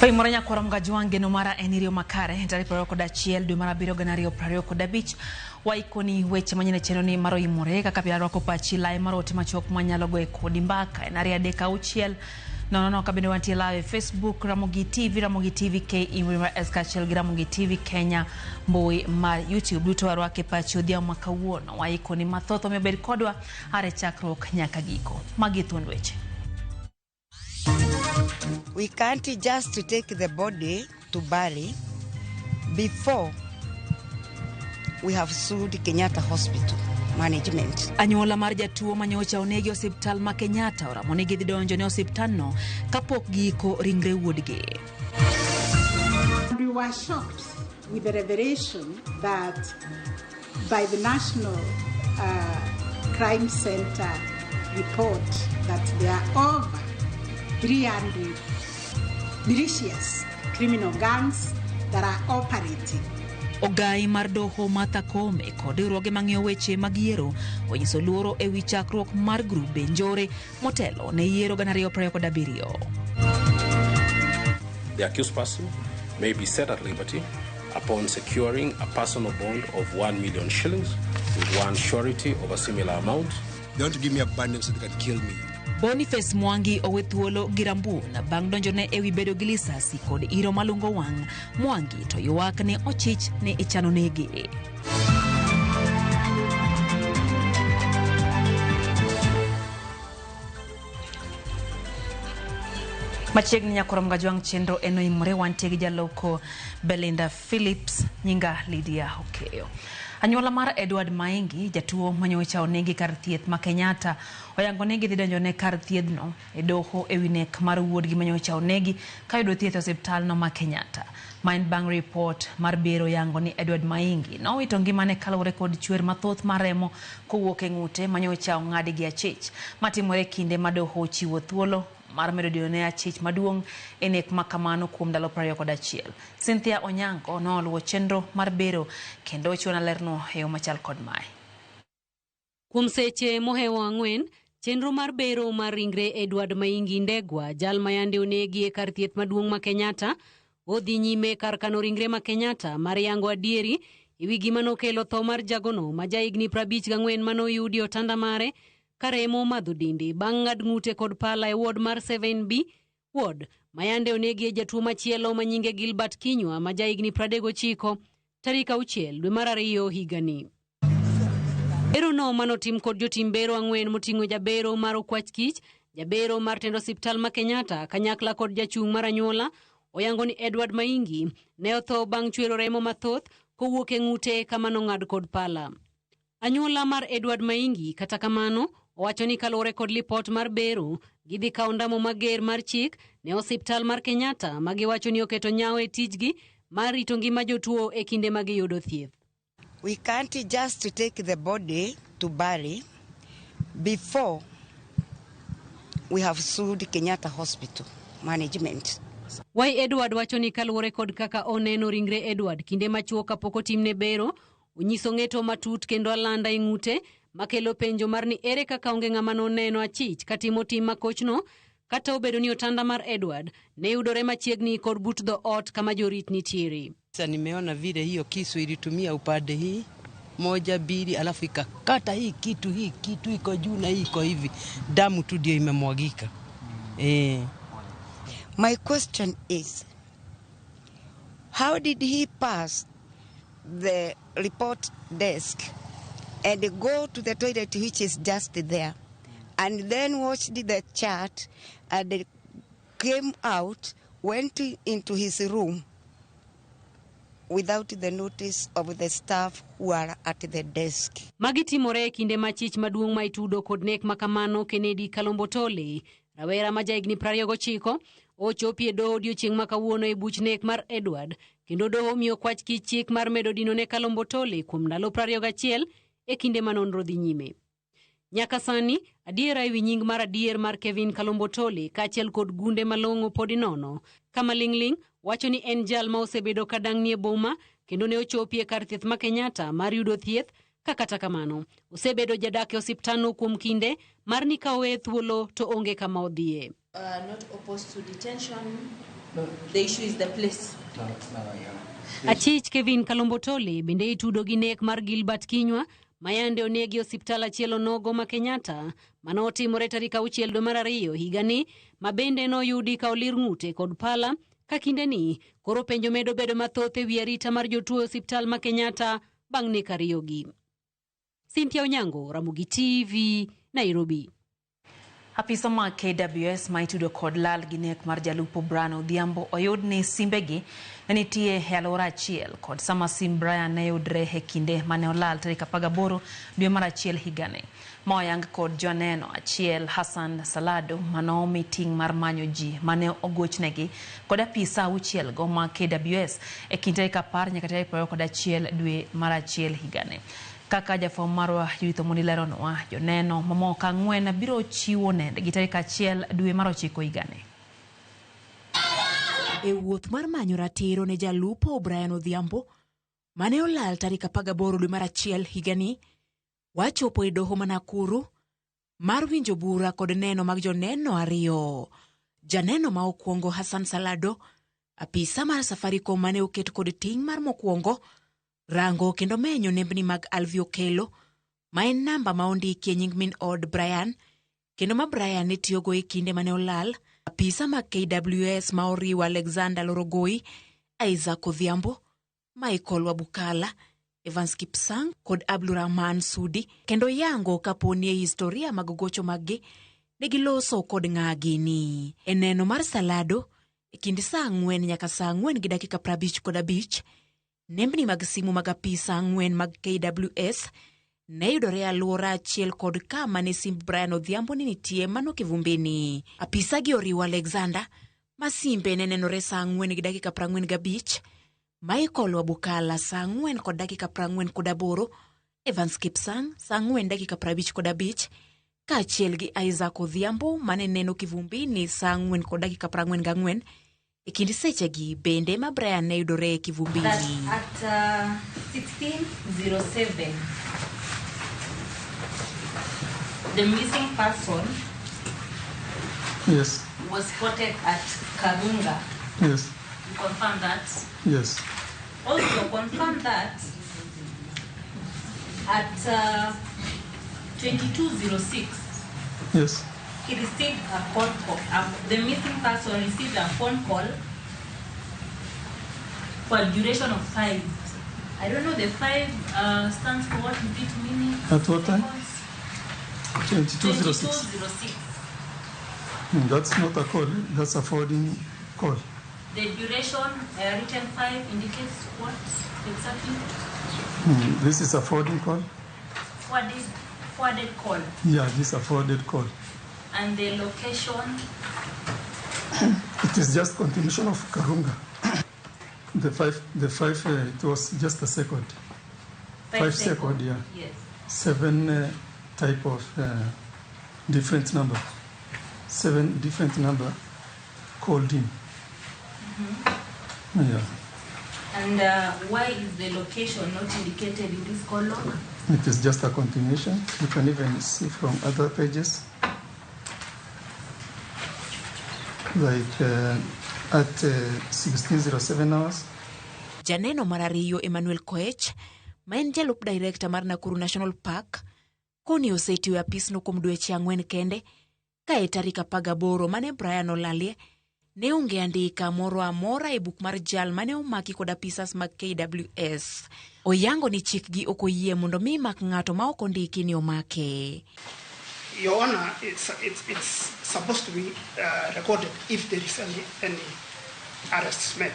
Oimore nyakwara Mgajwang' geno mara en iriyo makare tarik 21 dwe mar abiriyo 2025 waikoni weche manyien e chenro ni mar oimore kaka pile arwako pachi lai mar ote machuok mwanyalo goye kodi mbaka en 236 nono ka bende wantie live e Facebook Ramogi TV, Ramogi TV KE Mbui mar S kaachiel gi Ramogi TV Kenya mbui mar YouTube duto warwake pachi odhiambo ma kawuono waikoni mathoth omiyo bed kodwa are chakruok nyaka giko. Magi thuond weche. We can't just take the body to bury before we have sued Kenyatta Hospital management. Anyuola mar jatuo manyocha onegi e osiptal ma Kenyatta oramo ni gidhi donjo ne osiptandno kapok giiko ringre wuodgi. We were shocked with the revelation that by the National Crime Center report that there are over 300 militias, criminal gangs that are operating. Ogai mar doho Martha Koome kod riwruoge mang'iyo weche mag yiero onyiso luoro e wi chakruok mar grube njore motelo ne yiero 2027. The accused person may be set at liberty upon securing a personal bond of 1 million shillings with one surety of a similar amount. They want to give me a bad name so they can kill me. Boniface Mwangi owe thuolo gi Rambun bang' donjone e wi bedo gi lisasi kod iro malungo wang'. Mwangi to ywak ne ochich ni ichano nege. Machiegni nyakwar Mgajwang' chenro en oimore wantie gi jaloko Belinda Phillips nyinga Lydia Okeyo. Anyuola mar Edward Maingi jatuo manyocha onegi kar thieth ma Kenyatta oyango ni gidhi donjo ne kar thiedhno e doho e wi nek mar wuodgi manyocha onegi kayudo thieth e osiptalno ma Kenyatta. Ma en bang' ripot mar bero yango ni Edward Maingi nowito ngimane kaluwore kod chwer mathoth mar remo kowuok e ng'ute manyocha ong'adi gi achich. Matimore kinde ma doho ochiwo thuolo mar medo dino ne achich maduong' e nek ma kamano kuom ndalo 21. Cynthia Onyango noluwo chenro mar bero kendo ochiwona lerno e yo machal kod mae. Kuom seche mohewo 4, chenro mar bero mar ringre Edward Maingi Ndegwa, jal ma yande onegi e kar thieth maduong' ma Kenyatta, odhi nyime kar kano ringre ma Kenyatta mar yango adieri e wi gima nokelo tho mar jagono ma jahigni 54 manoyudi e otanda mare ka remo omadho dende bang' ng'ad ng'ute kod pala e ward mar 7B ward ma yande onegie jatuo machielo ma nyinge Gilbert Kinyua ma jahigni 39 tarik 6 dwe mar 2 higani. Bero no manotim kod jotim bero 4 moting'o jabero mar Okwach Kich, jabero mar tend osiptal ma Kenyatta kanyakla kod jachung' mar anyuola oyango ni Edward Maingi ne otho bang' chwero remo mathoth kowuok e ng'ute kama nong'ad kod pala. Anyuola mar Edward Maingi kata kamano owacho ni kaluwore kod lipot mar bero gidhi kawo ndamo mager mar chik ne osiptal mar Kenyatta ma giwacho ni oketo nyawo e tijgi mar rito ngima jotuo e kinde ma giyudo thieth. We can't just take the body to bury before we have sued Kenyatta Hospital management. Wai Edward wacho ni kaluwore kod kaka oneno ringre Edward kinde machuok kapok otimne bero, onyiso ng'eto matut kendo alanda e ng'ute makelo penjo mar ni ere kaka onge ng'ama noneno achich katimo tim makochno kata obedo ni otanda mar Edward ne yudore machiegni kod but dho ot kama jorit nitiere. Sasa nimeona vile hiyo kisu ilitumia upande hii 1 2, alafu ikakata hii kitu iko juu na hii iko hivi, damu tu ndio imemwagika. My question is, how did he pass the report desk and go to the toilet which is just there, and then watched the chart and came out, went into his room without the notice of the staff who are at the desk? Magi timore e kinde ma chich maduong' ma itudo kod nek ma kamano Kennedy Kalombo Tole, rawera ma jahigni 29, ochopi e doho odiochieng' ma kawuono e buch nek mar Edward, kendo doho omiyo kwach kich chik mar medo dino ne Kalombo Tole kuom ndalo 21 e kinde ma nonro dhi nyime. Nyaka sani, adiera ewi nying mar adier mar Kevin Kalombo Tole kaachiel kod gunde malong'o pod inono. Kama ling'ling' wacho ni en jal ma osebedo ka dang'ni e boma kendo ne ochopi e kar thieth ma Kenyatta mar yudo thieth, ka kata kamano osebedo jadak e osiptalno kuom kinde mar ni ka oweye thuolo to onge kama odhiye. Not opposed to detention The issue is the place. Achich Kevin Kalombotole bende itudo gi nek mar Gilbert Kinywa mayande onegi e osiptal achiel onogo ma Kenyatta mano otimore tarik 6 dwe mar 2 higani ma bende noyudi ka olir ng'ute kod pala ka kindeni koro penjo medo bedo mathoth e wi arita mar jotuo e osiptal ma Kenyatta bang' nek ariyogi. Cynthia Onyango, Ramogi TV, Nairobi. Apisa mag KWS ma itudo kod lal gi nek mar jalupo Brian Odhiambo oyud ni simbegi ne nitie e alwora achiel kod sama sim Brian ne yudre e kinde mane olal tarik 18 dwe mar 1 higani. Ma oyang kod joneno achiel Hassan Salado manomi ting' mar manyo ji mane ogochnegi kod apisa 6 go mag KWS e kind tarik 10 nyaka tarik 21 dwe mar 1 higani. Kaka jafwambo marwa Judith Omondi leronwa, joneno mamoko 4 biro chiwo nendgi tarik 1 dwe mar 9 higani. E wuoth mar manyo ratiro ne jalupo Brian Odhiambo mane olal tarik 18 dwe mar 1 higani, wachopo e doho ma Nakuru mar winjo bura kod neno mag joneno 2. Janeno ma okwongo Hassan Salado, apisa mar Safaricom mane oket kod ting' mar mokwongo rango kendo menyo nembni mag Alvi Okello, ma en namba ma ondiki e nying min od Brian kendo ma Brian ne tiyogo e kinde mane olal. Apisa mag KWS ma oriwo Alexander Lorogoi, Isaac Odhiambo, Michael Wabukala, Evans Kipsang kod Abdulrahman Sudi kendo yango kaponi e historia mag gocho maggi ne giloso kod ng'a gini. E neno mar Salado e kind saa 4 nyaka saa 4:55, nembni mag simu mag apisa 4 mag KWS ne yudore e alwora achiel kod kama ne simb Brian Odhiambo ne nitie mano Kivumbini. Apisa gi oriwo Alexander ma simbe ne nenore saa 4:45, Michael Wabukala saa 4:48, Evans Kipsang saa 4:55, kaachiel gi Isaac Odhiambo mane neno Kivumbini saa 4:44. E kind sechegi bende ma Brian ne yudore e Kivumbini. At 16:07, the missing person yes, was spotted at Karunga. Yes. You confirm that? Yes. Also confirm that at 22:06. Yes. He received a phone call. The missing person received a phone call for a duration of 5. I don't know the 5 stands for what, is it minutes? At what time? 22:06. 22:06. That's not a call. That's a forwarding call. The duration written 5 indicates what exactly? This is a forwarding call. Forwarded call. Yeah, this is a forwarded call. And the location? It is just continuation of Karunga. The five, it was just a second. 5 second, yeah. Yes. 7 type of different number. 7 different number called him. Mm-hmm. Yeah. And why is the location not indicated in this call log? It is just a continuation. You can even see from other pages. Like at 16:07 hours. Janeno mar 2 Emmanuel Koech, ma en jalup director mar Nakuru National Park, koni osetiyo e apisno kuom dweche 4 kende, ka e tarik 18 mane Brian olalie, ne onge andika moro amora e buk mar jal mane omaki kod apisas mag KWS. Oyango ni chikgi ok oyie mondo mi mak ng'ato ma ok ondiki ni omake. Your Honor, it's supposed to be recorded if there is any arrests made.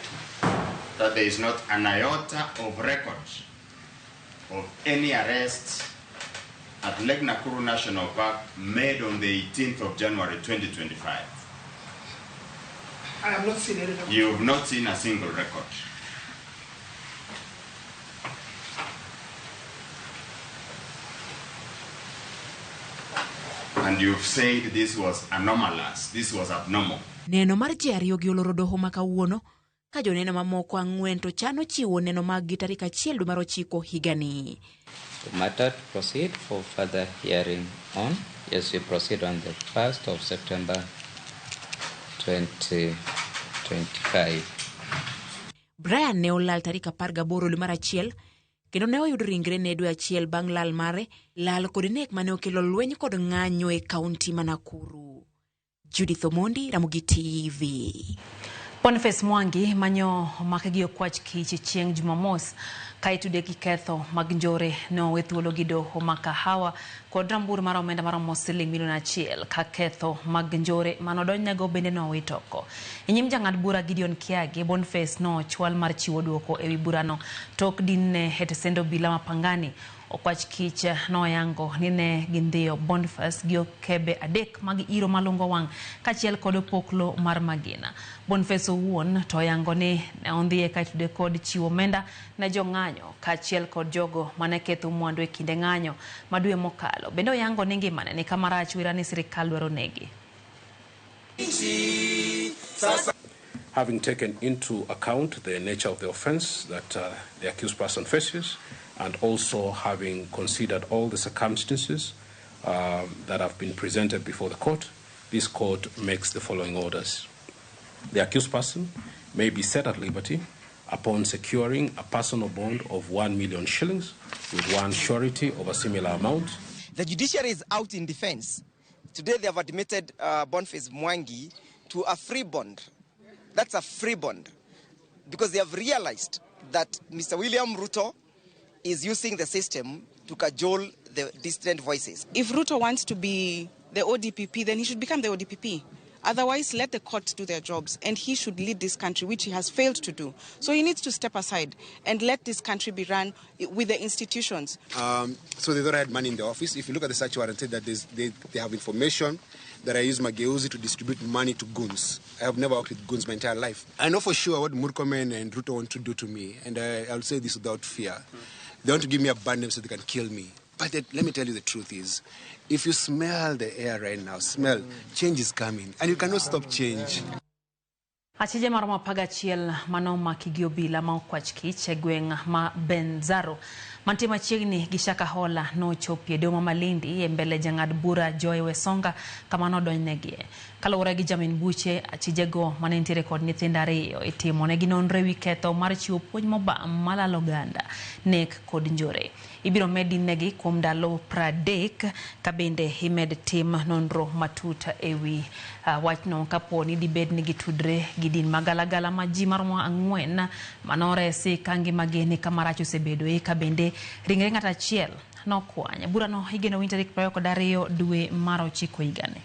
That there is not an iota of record of any arrest at Lake Nakuru National Park made on the 18th of January 2025. I have not seen any record. You have not seen a single record. And you've said this was anomalous, this was abnormal. Neno mar ji 2 gi oloro doho ma kawuono, ka joneno mamoko 4 to chano chiwo neno mag gi tarik 1 dwe mar 9 higani. The matter to proceed for further hearing on, yes, we proceed on the 1st of September 2025. 2025. Brian ne olal tarik 18 dwe mar achiel kendo ne oyud ringrene dwe achiel bang' lal mare, lal kod nek mane okelo lweny kod ng'anyo e kaunti ma Nakuru. Judith Omondi, Ramogi TV. Boniface Mwangi manyo omaki gi okwach kich chieng' Jumamos ka itude gi ketho mag njore ne owe thuolo gi doho ma Kahawa kod rambur mar omenda maromo siling milion 1 ka ketho mag njore manodonjnego bende nowit oko. E nyim jang'ad bura Gideon Kiage, Boniface nochwal mar chiwo duoko ewi burano tok dinne e tesend obila ma Pangani. Okwach kich noyango ni ne gindhiyo Boniface gi okebe 3 mag iro malungo wang' kaachiel kod opoklo mar magina. Boniface owuon to oyango ni ne ondhiye ka itude kod chiwo omenda ne jong'anyo kaachiel kod jogo mane ketho mwandu e kinde ng'anyo ma dwe mokalo. Bende oyango ni ngimane ni kama rach wira ni sirikal dwaro negi. Having taken into account the nature of the offense that the accused person faces, and also having considered all the circumstances that have been presented before the court, this court makes the following orders. The accused person may be set at liberty upon securing a personal bond of 1 million shillings with one surety of a similar amount. The judiciary is out in defense. Today they have admitted Boniface Mwangi to a free bond. That's a free bond because they have realized that Mr. William Ruto is using the system to cajole the dissident voices. If Ruto wants to be the ODPP, then he should become the ODPP. Otherwise, let the courts do their jobs, and he should lead this country, which he has failed to do. So he needs to step aside and let this country be run with the institutions. So they thought I had money in the office. If you look at the search warrant, said that they have information that I use Mageuzi to distribute money to goons. I have never worked with goons my entire life. I know for sure what Murkomen and Ruto want to do to me, and I'll say this without fear. They want to give me a bad name so they can kill me. But let me tell you the truth is, if you smell the air right now, smell, change is coming, and you cannot stop change. Achije maromo 11 manomaki gi obila ma okwach kich e gweng' ma Benzaro mantie machiegni gi Shakahola nochopi e doho ma Malindi e mbele jang'ad bura Joy Wesonga kama nodonjnegie. Kaluwore gi jamin buche, achijego mane nitiere kod nyithindo 2 itimo negi nonro ewi ketho mar chiwo puonj mobam malalo oganda, nek kod njore. Ibiro med negi kuom ndalo 30 ka bende imed tim nonro matut ewi wachno kapo ni dibed ni gitudre gi din magalagala ma ji maromo 4 manoresi ka ngimagi ni kama rach osebedoe ka bende ringre ng'ato achiel nokwany. Burano igeno winj tarik 22 dwe mar 9 higani.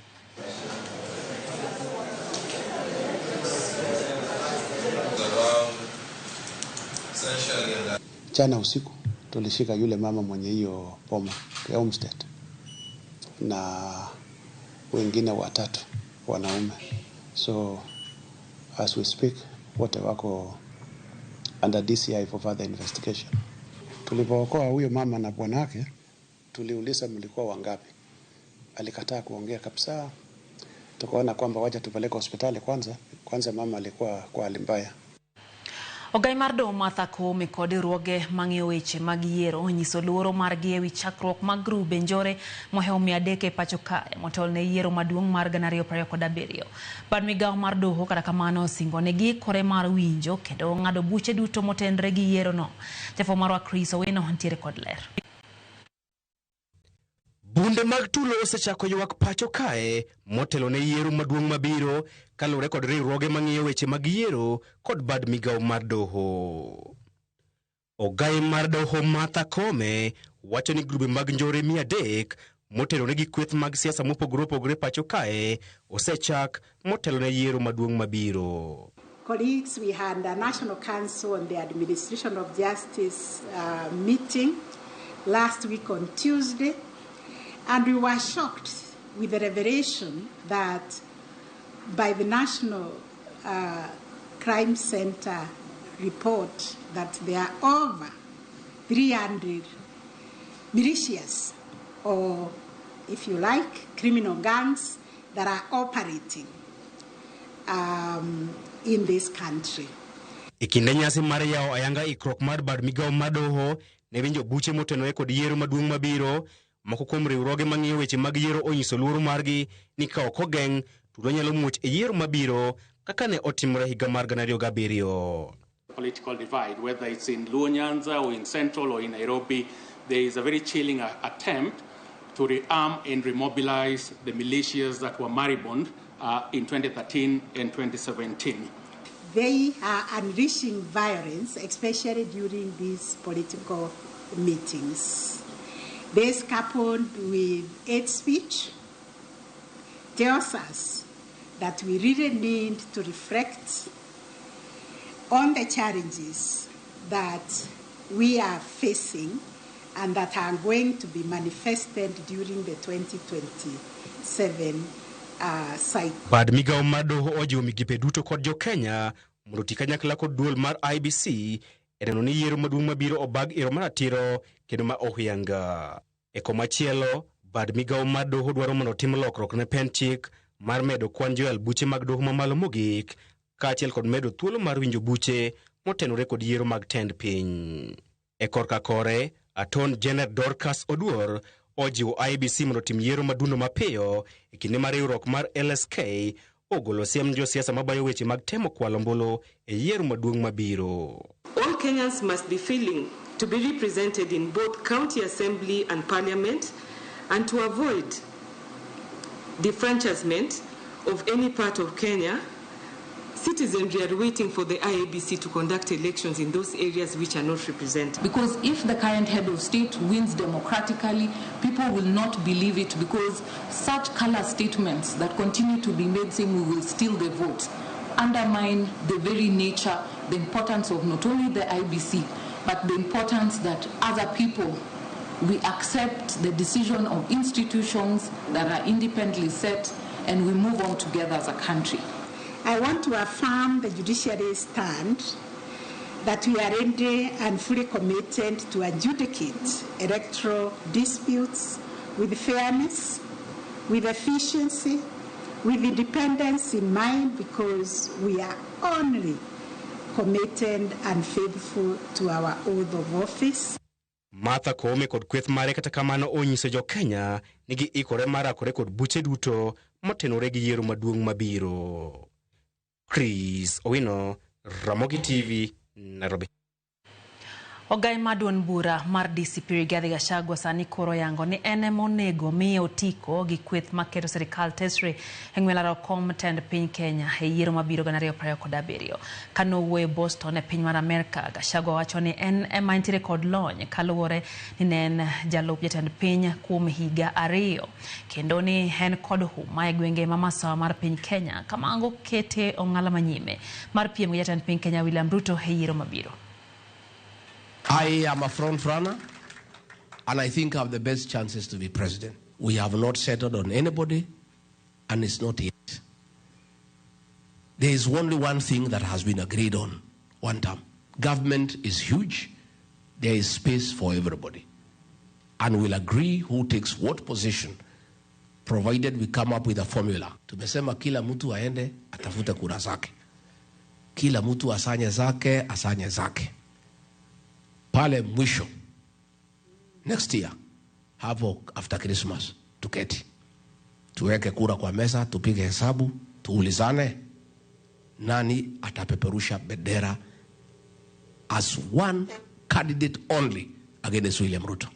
Jana usiku tulishika yule mama mwenye hiyo boma ya homestead na wengine 3 wanaume. So as we speak wote wako under DCI for further investigation. Tulipookoa huyo mama na bwanake, tuliuliza mlikuwa wangapi. Alikataa kuongea kabisa. Tukaona kwamba wacha tupeleke hospitali kwanza. Kwanza mama alikuwa kwa hali mbaya. Ogai mar doho Martha Koome kod riwruoge mang'iyo weche mag yiero onyiso luoro margi ewi chakruok mag grube njore mohewo 300 e pacho kae motelo ne yiero maduong' mar 2027. Bad migawo mar doho kata kamano osingo ne giikore mar winjo kendo ng'ado buche duto motenre gi yierono. Jafwambo marwa Chris Owino ntiere kod ler. Bunde mag tulo osechako ywak pacho kae motelo ne yiero maduong' mabiro kaluwore kod riwruoge mang'iyo weche mag yiero kod bad migawo mar doho. Ogai mar doho Martha Koome wacho ni grube mag njore 300 motenore gi kweth mag siasa mopogore opogore pacho kae osechak motelo ne yiero maduong' mabiro. Colleagues, we had a National Council on the Administration of Justice meeting last week on Tuesday. And we were shocked with the revelation that by the National Crime Center report that there are over 300 militias, or if you like, criminal gangs that are operating in this country. E kinde nyasi mar yawo ayanga ikruok mar bad migawo mar doho ne winjo buche motenore kod yiero maduong' mabiro. Moko kuom riwruoge mang'iyo weche mag yiero onyiso luoro margi ni ka ok ogeng' tulo nyalo muoch e yiero mabiro kaka ne otimore higa mar 2007. Political divide, whether it's in Luo Nyanza or in Central or in Nairobi, there is a very chilling attempt to rearm and remobilize the militias that were moribund in 2013 and 2017. They are unleashing violence, especially during these political meetings. This, coupled with hate speech, tells us that we really need to reflect on the challenges that we are facing and that are going to be manifested during the 2027 cycle. Bad migawo mar doho ojiwo migepe duto kod jo-Kenya mondo oti kanyakla kod duol mar IEBC e neno ni yiero maduong' mabiro obag e yo maratiro kendo ma ohuyanga. E komachielo, bad migawo mar doho dwaro mondo otim lokruok ne pend chik mar medo kwan joyal buche mag doho mamalo mogik kaachiel kod medo thuolo mar winjo buche motenore kod yiero mag tend piny. E korka kore, Attorney General Dorcas Oduor ojiwo IEBC mondo otim yiero madundo mapiyo e kinde ma riwruok mar LSK ogolo siem ne josiasa mabayo weche mag temo kwalo ombulu e yiero maduong' mabiro. All Kenyans must be feeling to be represented in both county assembly and parliament, and to avoid defranchisement of any part of Kenya. Citizenry are waiting for the IEBC to conduct elections in those areas which are not represented. Because if the current head of state wins democratically, people will not believe it, because such callous statements that continue to be made saying we will steal the vote undermine the very nature, the importance of not only the IEBC, but the importance that other people, we accept the decision of institutions that are independently set, and we move on together as a country. I want to affirm the judiciary's stand that we are ready and fully committed to adjudicate electoral disputes with fairness, with efficiency, with independence in mind, because we are only committed and faithful to our oath of office. Martha Koome kod kweth mare kata kamano onyiso jo-Kenya ni giikore mar rakore kod buche duto motenore gi yiero maduong' mabiro. Chris Owino, Ramogi TV, Nairobi. Ogai mar duond bura mar DCP Rigathi Gachagua sani koro yango ni en ema onego miye otiko gi kweth maketo sirikal tesre e ng'we laro kom tend piny Kenya e yiero mabiro 2027. Kane owuoyo Boston e piny mar Amerka, Gachagua wacho ni en ema entiere kod lony kaluwore ni ne en jalup jatend piny kuom higa 2 kendo ni en kod huma e gwenge ma masawa mar piny Kenya kamago kete ong'ala manyime mar piem gi jatend piny Kenya William Ruto e yiero mabiro. I am a front runner, and I think I have the best chances to be president. We have not settled on anybody, and it's not yet. There is only one thing that has been agreed on, one term. Government is huge. There is space for everybody. And we'll agree who takes what position, provided we come up with a formula. Tumesema kila mtu aende atafute kura zake. Kila mtu asanye zake, asanye zake. Pale mwisho next year hapo after Christmas tuketi tuweke kura kwa meza, tupige hesabu, tuulizane nani atapeperusha bendera as one candidate only against William Ruto.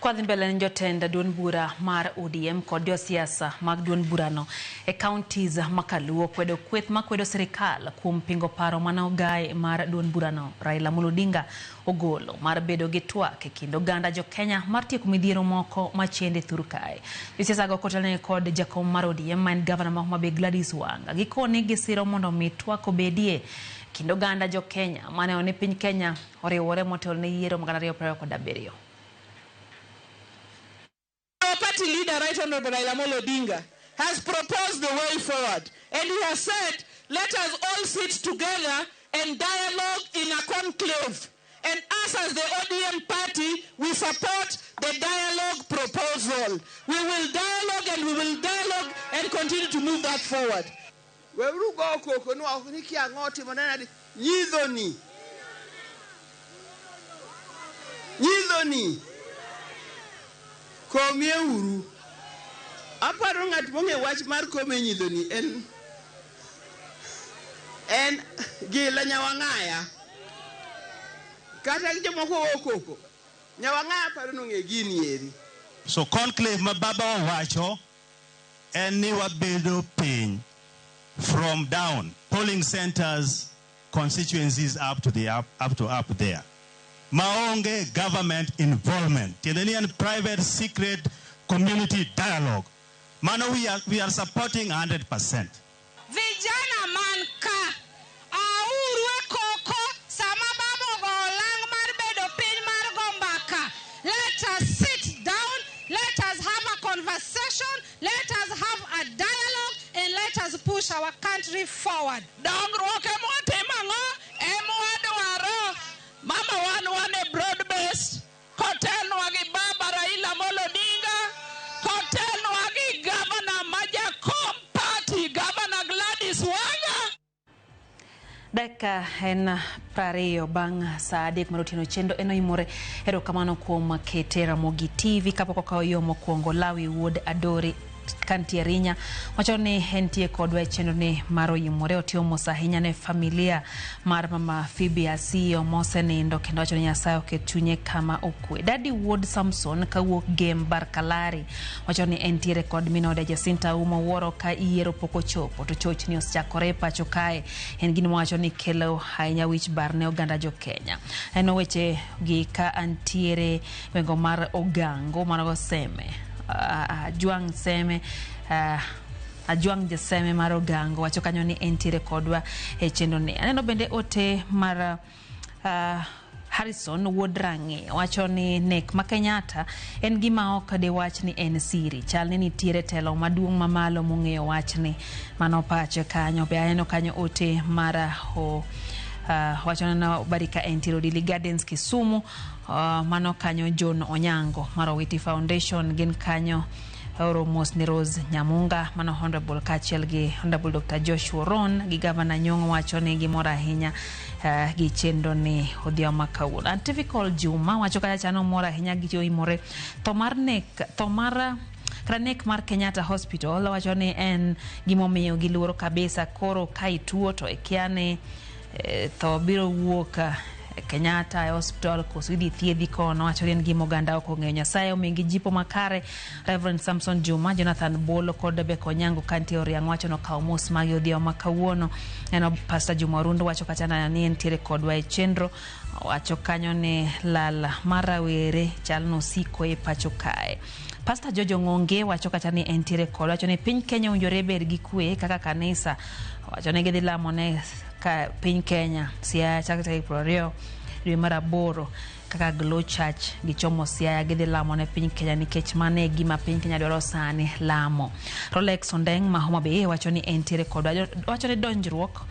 Kwadhi mbele ni jotend duond bura mar ODM kod josiasa mag duond burano e counties makaluo kwedo kweth makwedo sirikal kuom pingo paro mane ogai mar duond burano Raila Amolo Odinga ogolo mar bedo gi twak e kind oganda jo-Kenya mar tieko midhiero moko machende thur kae. Josiasa go kotelnegi kod jakom mar ODM ma en gavana ma Homa Bay Gladys Wanga gikoni gisiro mondo mi twak obedie kind oganda jo-Kenya mane ni piny Kenya oriwore motelo ne yiero mag 2027. Our party leader, Right Honorable Raila Amolo Odinga, has proposed the way forward. And he has said, let us all sit together and dialogue in a conclave. And us as the ODM party, we support the dialogue proposal. We will dialogue and we will dialogue and continue to move that forward. Weuru go koko ni ok ni kia ang'o timo nade nyidho ni komie uru aparo ng'at mong'e wach mar kome nyidho ni en En gila Nyawang'aya. Kata gi jomoko go koko. Nyawang'aya paro nong'e gini eri. So conclave ma baba owacho en ni wabedo piny from down polling centers, constituencies up to the up, up to up there. Maonge government involvement. Tiende ni en private secret community dialogue. Mano we are supporting 100%. Vijana man ka auru e koko sama baba ogo olang' mar bedo piny mar go mbaka. Let us sit down, let us have a conversation, let us have a dialogue, and let us push our country forward. Dongruok ema watimo ang'o? Ema wadwaro. Mama wan e broad based kotelnwa gi baba Raila Amolo Odinga, kotelnwa gi gavana ma jakom party, Gavana Gladys Wanga. Dakika en 20 bang' saa 3 mar otieno chenro en oimore. Erokamano kuom kete Ramogi TV kapok okawo yo mokwongo. Lawi Wuod Adori kantie Rinya wacho ni entie kodwa e chenro ni mar oimore. Otiyo mos ahinya ne familia mar mama Phoebe Asiyo mosenindo kendo wacho ni Nyasaye oket chunye kama okwe. Dadi Wuod Samson kawuok Gem Barkalari wacho ni entiere kod minode Jacinta Umo wuoro ka yiero pok ochopo to chochni osechakore e pacho kae. En gima wacho ni kelo ahinya wich bar ne oganda jo Kenya. En weche gi ka antiere gwenge mar Ogango manogo Seme. Ajwang' Seme, Ajwang' Jaseme mar Ogango wacho kanyo ni entiere kodwa e chenro ni. Aneno bende ote mar Harrison Wuod Rang'i wacho ni nek ma Kenyatta en gima ok diwach ni en siri. Chal ni nitiere telo maduong' mamalo mong'eyo wachni. Mano pache kanyo. Be aneno kanyo ote mar wacho ni Barika entiere Odili Gardens Kisumu. Mano kanyo John Onyango mar Owiti Foundation gin kanyo oro mos ni Rose Nyamunga mano Honorable kaachiel gi Honorable Dr. Joshua Ron gi Gavana Nyong'o wacho ni gimor ahinya gi chenro ni odhiambo ma kawuono. Antifical Juma wacho kacha chano mor ahinya gi oimore tho mar nek tho mar kata nek mar Kenyatta Hospital wacho ni en gimomiyo giluoro kabisa. Koro ka ituo to ikia ni tho biro wuok Kenyatta e hospital koso idhi thiedhi kono. Wacho ni en gima oganda ok ong'eyo. Nyasaye omigi jipo makare. Reverend Samson Juma, Jonathan Bolo kod Rebecca Onyango kantie Oriang' wacho nokawo mos magi odhiambo ma kawuono. Neno Pastor Juma Orundo wacho kacha ni entiere kodwa e chenro. Wacho kanyo ni lal mar rawere chal nosiko e pacho kae. Pastor Jojo Ng'onge wacho kata ni entiere kodwa. Wacho ni piny Kenya owinjore bed gi kwe kaka kanisa. Wacho ni gidhi lamo ne ka piny Kenya Siaya chak tarik 20 dwe mar 8 kaka Glow Church gichomo Siaya gidhi lamo ne piny Kenya nikech mano e gima piny Kenya dwaro sani, lamo. Rolex Ondeng ma Homa Bay wacho ni entiere kodwa. Wacho ni donjruok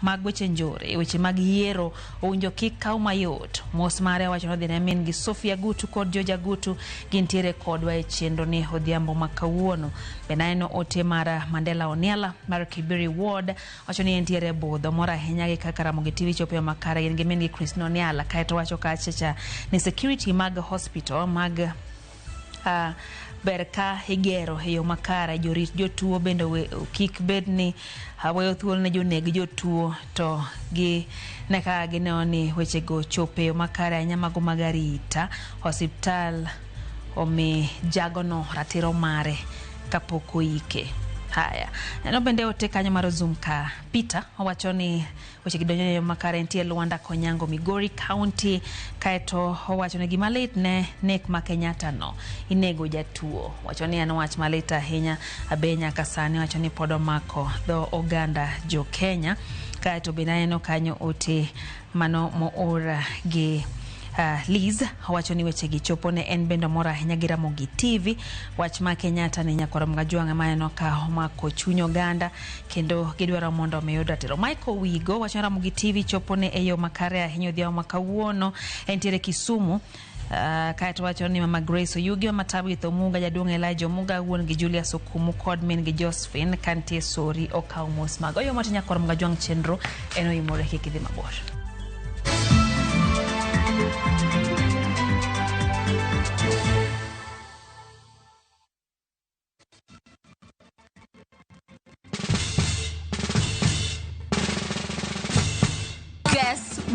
mag weche njore, weche mag yiero owinjo kik kaw mayot. Mos mare wacho ni odhi ne min gi Sophia Gutu kod George Gutu gintiere kodwa e chenro ni odhiambo ma kawuono. Bende aneno ote mar Mandela Oniala mar Kibiri Ward wacho ni entiere budho mor ahinya gi kaka Ramogi TV chopo e makare gin gi min gi Christine Oniala. Kaeto wacho kachacha ni security mag hospital mag ber ka igero e yo makare, jorit jotuo bende kik bed ni weyo thuolo ne joneg jotuo to gi ne kaka gineno ni wechego chopo e yo makare ahinya mago mag arita. Osiptal omi jagono ratiro mare kapok oike. Haya, neno bende ote kanyo mar Zoom ka Peter owacho ni weche gidonjo e yo makare entie Luanda Konyango Migori County. Kaeto owacho ni gima lit ne nek ma Kenyatta no inego jatuo. Wacho ni en wach malit ahinya abe nyaka sani wacho ni pod omako dho oganda jo Kenya. Kaeto bende aneno kanyo ote mano moor gi Liz wacho ni weche gi chopo ne en bende mor ahinya gi Ramogi TV. Wach ma Kenyatta ni nyakwar Mgajwang'a ma aneno ka omako chuny oganda kendo gidwaro mondo omi yud ratiro. Michael Wigo wacho ni Ramogi TV chopo ne e yo makare ahinya odhiambo ma kawuono entiere Kisumu. Kaeto wacho ni Mama Grace Oyugi, Mama Tabitha Omuga, Jaduong' Elijah Omuga, wuon gi Julius Okumu kod min gi Josephine kantie Sori okawo mos mago. Oyo mati nyakwar Mgajwang' chenro en oimore kik idhi mabor.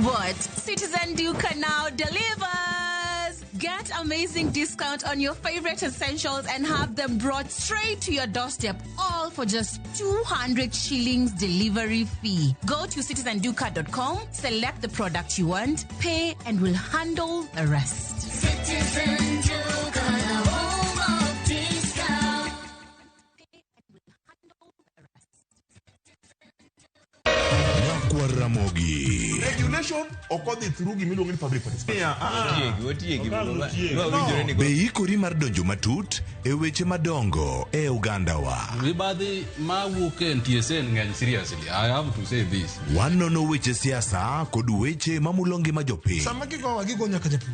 What? Citizen Duka now delivers! Get amazing discount on your favorite essentials and have them brought straight to your doorstep, all for just 200 shillings delivery fee. Go to citizenduka.com, select the product you want, pay, and we'll handle the rest. Citizen Duka, the home of discount. Ramogi. Regulation okodhi through gimiluongo ni public participation. Be ikori mar donjo matut e weche madongo e ogandawa. Mibadhi mawuok e NTSA ng'eny seriously. I have to say this. Wanono weche siasa kod weche mamulo ngima jopiny. Sama gigowa gigo nyaka japur.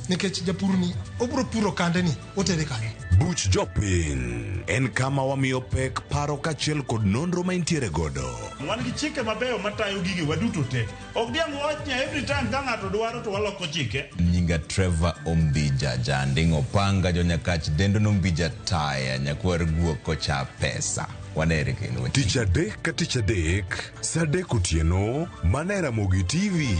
Nikech japur ni obro puro kande ni otere kanye. Buch jopiny en kama wamiyo pek paro kaachiel kod nonro ma intiere godo. Wan gi chike mabeyo matayo gige waduto te. Ok diang' wach ni every time ka ng'ato dwaro to waloko chike. Nyinga Trevor Ombija Janding Opanga jonyakach dendo nombija taya nyakwar guok kocha pesa. Wanere kendo. Tich adek ka tich adek, saa adek otieno, mana e Ramogi TV.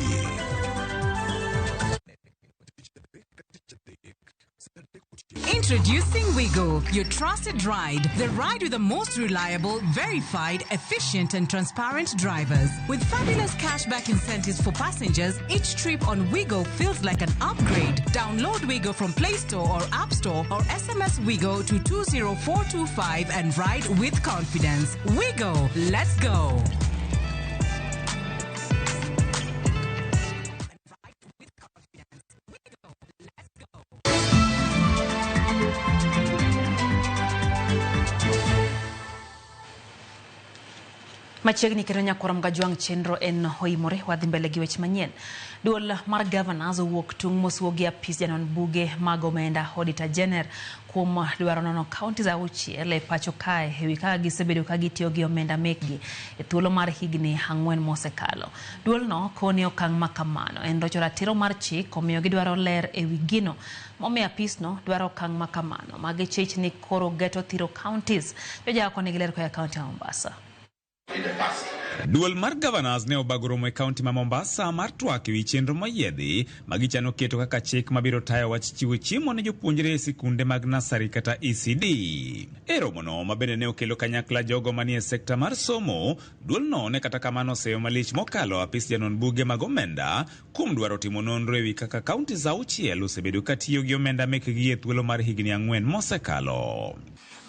Introducing Wigo, your trusted ride. The ride with the most reliable, verified, efficient, and transparent drivers. With fabulous cashback incentives for passengers, each trip on Wigo feels like an upgrade. Download Wigo from Play Store or App Store or SMS Wigo to 20425 and ride with confidence. Wigo, let's go. Machiegni kendo nyakwar Mgajwang' chenro en oimore wadhi mbele gi weche manyien. Duol mar governors owuok tung' mosuo gi apis janon buge mag omenda Auditor General kuom dwaro nono counties auchiel e pacho kae ewi kaka gisebedo ka gitiyo gi omenda mekgi e thuolo mar higni 4 mosekalo. Duolno koni okang' ma kamano en rocho ratiro mar chik, omiyo gidwaro ler ewi gino momiyo apisno dwaro okang' ma kamano. Magi chich ni koro geto thiro counties. Jojako nigi ler koa e kaunti ya Mombasa. Duol mar governors ne obago romo e kaunti ma Mombasa mar twak ewi chenro moyiedhi ma gichano keto kaka chik mabiro tayo wach chiwo chiemo ne jopuonjre e sikunde mag nasari kata ECD. E romono ma bende ne okelo kanyakla jogo manie sekta mar somo, duolno ne kata kamano oseyo malich mokalo apis janon buge mag omenda kuom dwaro timo nonro ewi kaka kaunti auchiel osebedo ka tiyo gi omenda mekgi e thuolo mar higni 4 mosekalo.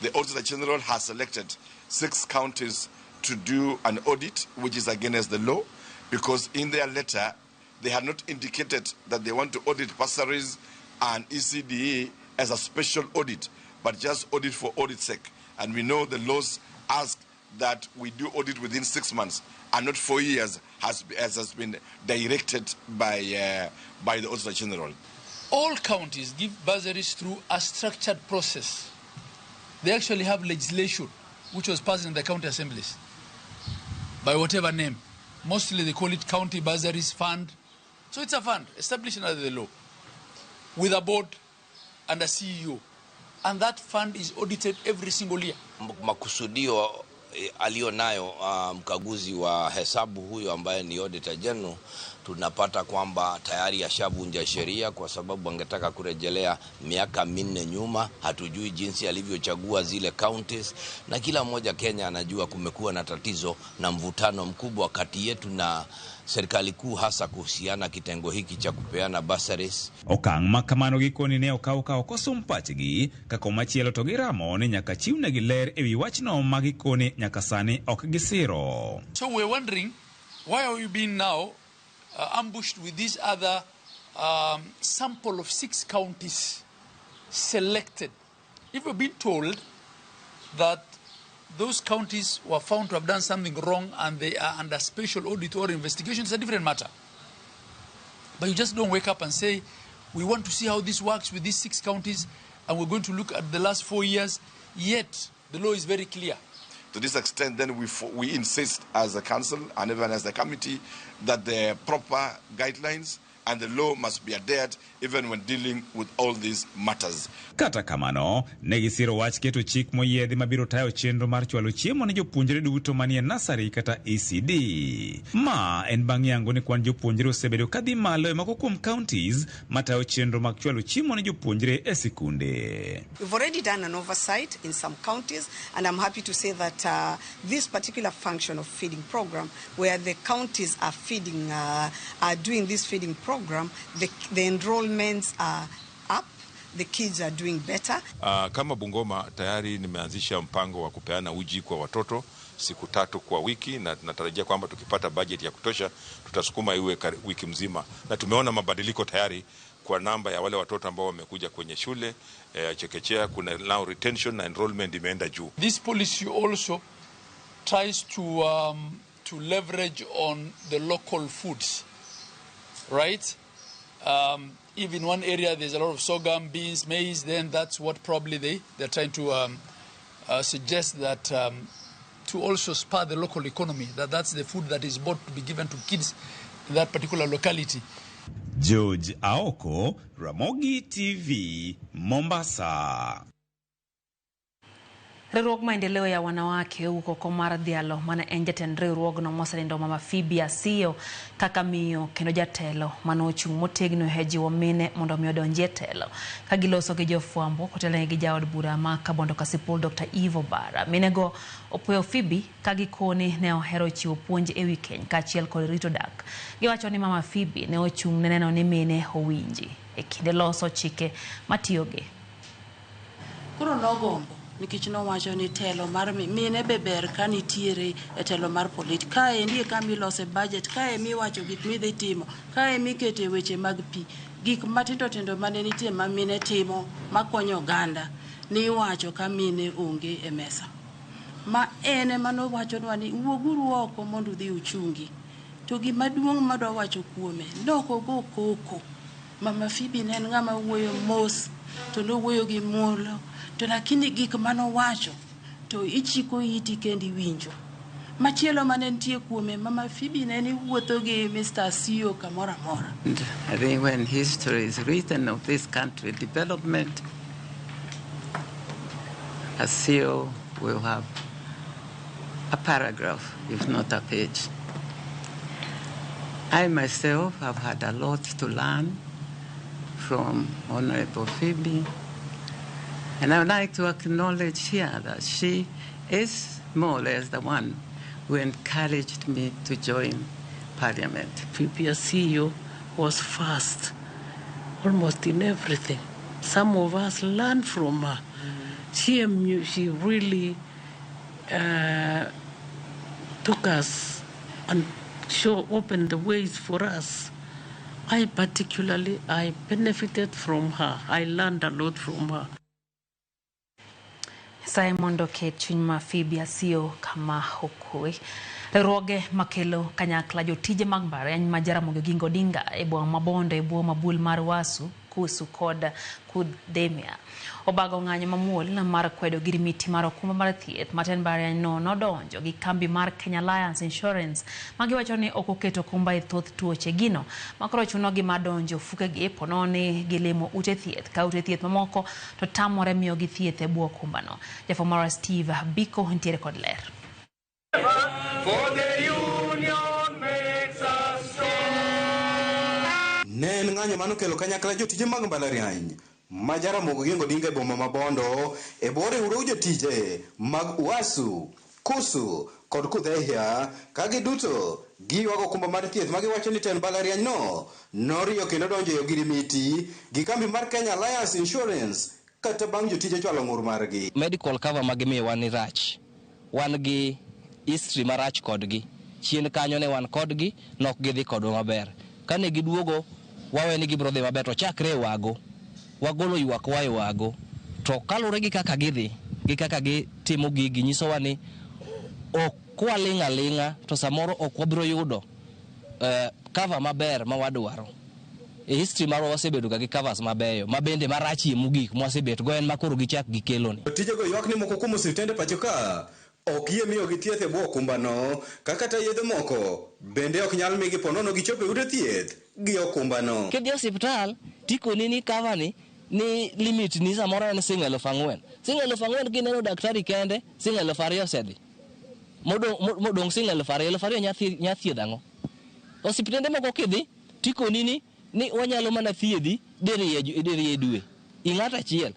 The Auditor General has selected 6 counties to do an audit, which is against the law, because in their letter, they had not indicated that they want to audit bursaries and ECDE as a special audit, but just audit for audit's sake. And we know the laws ask that we do audit within 6 months and not 4 years, as has been directed by the Auditor General. All counties give bursaries through a structured process. They actually have legislation which was passed in the county assemblies by whatever name. Mostly they call it County Bursaries Fund. So it's a fund established under the law with a board and a CEO. And that fund is audited every single year. Makusudio alionayo mkaguzi wa hesabu huyo ambaye ni Auditor General, tunapata kwamba tayari ashavunja sheria kwa sababu angetaka kurejelea miaka 4 nyuma. Hatujui jinsi alivyochagua zile counties, na kila mmoja Kenya anajua kumekuwa na tatizo na mvutano mkubwa kati yetu na serikali kuu, hasa kuhusiana kitengo hiki cha kupeana bursaries. Okang' ma kamano gikoni ne okaw ka ok osum pachgi kaka machielo to giramo ni nyaka chiwnegi ler ewi wachno ma gikoni nyaka sani ok gisiro. So we're wondering, why are we being now ambushed with this other sample of 6 counties selected? If we've been told that those counties were found to have done something wrong and they are under special audit or investigation, it's a different matter. But you just don't wake up and say, we want to see how this works with these 6 counties and we're going to look at the last 4 years. Yet, the law is very clear. To this extent, then we insist as a council and even as a committee that the proper guidelines, and the law must be adhered even when dealing with all these matters. Kata kamano, ne gisiro wach keto chik moyiedhi mabiro tayo chenro mar chwalo chiemo ne jopuonjre duto manie nasari kata ECD. Ma en bang' yango ni kwan jopuonjre osebedo kadhi malo e moko kuom counties matayo chenro mag chwalo chiemo ne jopuonjre e sikunde. We've already done an oversight in some counties, and I'm happy to say that this particular function of feeding program, where the counties are feeding, are doing this feeding program, the enrollments are up, the kids are doing better. Kama Bungoma tayari nimeanzisha mpango wa kupeana uji kwa watoto siku 3 kwa wiki, na tunatarajia kwamba tukipata budget ya kutosha tutasukuma iwe wiki mzima, na tumeona mabadiliko tayari kwa namba ya wale watoto ambao wamekuja kwenye shule chekechea. Kuna now retention na enrollment imeenda juu. This policy also tries to leverage on the local foods, right? If in one area there's a lot of sorghum, beans, maize, then that's what probably they're trying to suggest that to also spur the local economy, that's the food that is bought to be given to kids in that particular locality. George Aoko, Ramogi TV, Mombasa. Riwruog maendeleo ya wanawake huko Komar Dhialo mane en jatend riwruogno mosenindo Mama Phoebe Asiyo kaka miyo kendo jatelo mane ochung' motegno e jiwo mine mondo mi odonji e telo ka giloso gi jofwambo kotelnegi gi jaod bura ma Kabondo Kasipul Dr. Eve Obara. Minego opuoyo Phoebe ka gikoni ne ohero chiwo puonj ewi keny kaachiel kod rito dak. Giwacho ni Mama Phoebe ne ochung' ne neno ni mine owinji e kinde loso chike matiyogi. Koro nogombo nikech nowacho ni telo mar mine be ber ka nitiere e telo mar politik. Kae ndie kama ilose budget, kae miwacho gik midhi timo, kae mikete weche mag pi, gik matindo tindo mane nitie ma mine timo makonyo oganda ni iwacho ka mine onge e mesa. Ma en ema nowachonwa ni wuoguru oko mondo udhi uchungi. To gima duong' madwa wacho kuome, nok ogo koko. Mama Phoebe ne en ng'ama wuoyo mos, to nowuoyo gi muolo, to lakini gik manowacho to ichiko iti kendi iwinjo. Machielo mane nitie kuome, Mama Phoebe ne ni wuotho gi Mr. Asiyo kamoro amora. I think when history is written of this country development, Asiyo will have a paragraph, if not a page. I myself have had a lot to learn from Honorable Phoebe, and I would like to acknowledge here that she is more or less the one who encouraged me to join Parliament. Phoebe Asiyo was fast, almost in everything. Some of us learned from her. She really took us and opened the ways for us. I particularly, I benefited from her. I learned a lot from her. Nyasaye mondo oket chuny ma Phoebe Asiyo kama okwe. Riwruoge makelo kanyakla jotije mag mbalariany ma Jaramogi Oginga Odinga e boma ma Bondo e bwo mabul mar Wasu, Kusu kod Kudemia obago ng'anyo mamuol mar kwedo girimiti mar okumba mar thieth ma tend mbalariany no nodonjo gi kambi mar Kenya Alliance Insurance magiwacho ni ok oketo okumba e thoth tuoche gino makoro chunogi mar donjo ofukegi ponono gilimo ute thieth ka ute thieth mamoko to tamore miyogi thieth e bwo okumbano. Jafwambo marwa Steve Biko nitiere kod ler. For the union makes us strong. Ne en ng'anyo manokelo kanyakla jotije mag mbalariany ma Jaramogi Oginga Odinga e boma ma Bondo e bwo riwruog jotije mag UASU, KUSU kod KUDHEIHA ka giduto giywago okumba mar thieth ma giwacho ni tend mbalariany no noriyo kendo donjo e ogirimiti gi kambi mar Kenya Alliance Insurance kata bang' jotije chwalo ng'ur margi. Medical cover ma gimiyowa ni rach. Wan gi history marach kodgi. Chien kanyo ne wan kodgi, nok gidhi kodwa maber. Kane giduogo, wawe ni gibiro dhi maber, to chakre e wago, wagolo ywak wa e wago. To kaluwore gi kaka gidhi, gi kaka gitimo gigi, nyisowa ni ok kwaling' aling'a, to samoro ok wabiro yudo cover maber ma wadwaro. E history marwa wasebedo ga gi covers mabeyo, ma bende marachie mogik mwasebet go en ma koro gichak gikeloni. Jotijego ywak ni moko kuom osiptende pacho ka ok yie miyogi thieth e bwo okumbano ka kata yedhe moko bende ok nyal migi ponono gichopo e ute thieth gi okumbano. Kidhi e osiptal tikoni ni cover ni ni limit ni samoro en siling 4,000. Siling 4,000 kineno daktari kende siling 2,000 osedhi. Modong' siling 2,000, 2,000 nya thiedho ang'o? Osiptende moko kidhi tikoni ni wanyalo mana thiedhi diriyo e dwe. I ng'ato achiel.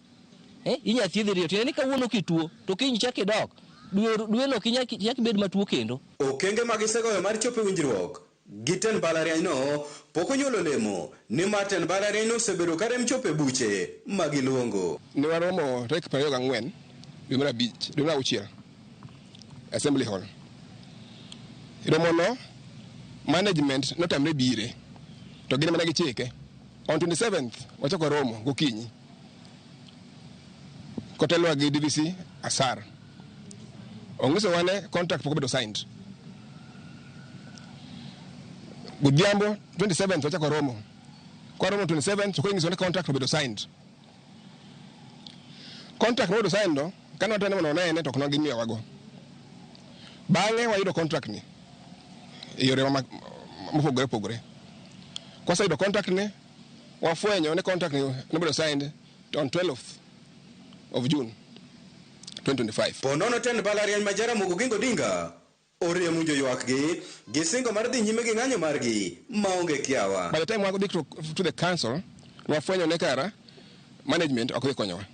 Inya thiedhi diriyo. Tiende ni kawuono kituo to kiny chak idok. Dwe no ok ibed matuo kendo. Okenge ma gisegoyo mar chopo e winjruok gi tend mbalariany no pok onyuolo olemo nimar tend mbalariany no osebedo ka rem chopo e buche ma giluongo. Ne waromo tarik 24 dwe mar abich, dwe mar auchiel, Assembly Hall. Romono management notamre bire to gin mana gichike. On 27th wachako romo gokinyi kotelwa gi DVC Asar. Onyisowa ne contract pok obedo signed. Godhiambo 27th wachako romo. Kwa romo 27th to koro inyisowa ni contract obedo signed. Contract mobedo signed no, kane watemo mondo wanene to ok ne gimiyowago. Bang'e wayudo contract ni e yore mopogore opogore. Kwaseyudo contract ni, wafwenyo ni contract ni nobedo signed on 12th of June 2025. Ponono tend mbalariany ma Jaramogi Oginga Odinga oriemo winjo ywakgi gi singo mar dhi nyime gi ng'anyo margi maonge kiawa. By the time wadhi to the council, wafwenyo ne kara management ok dhi konyowa.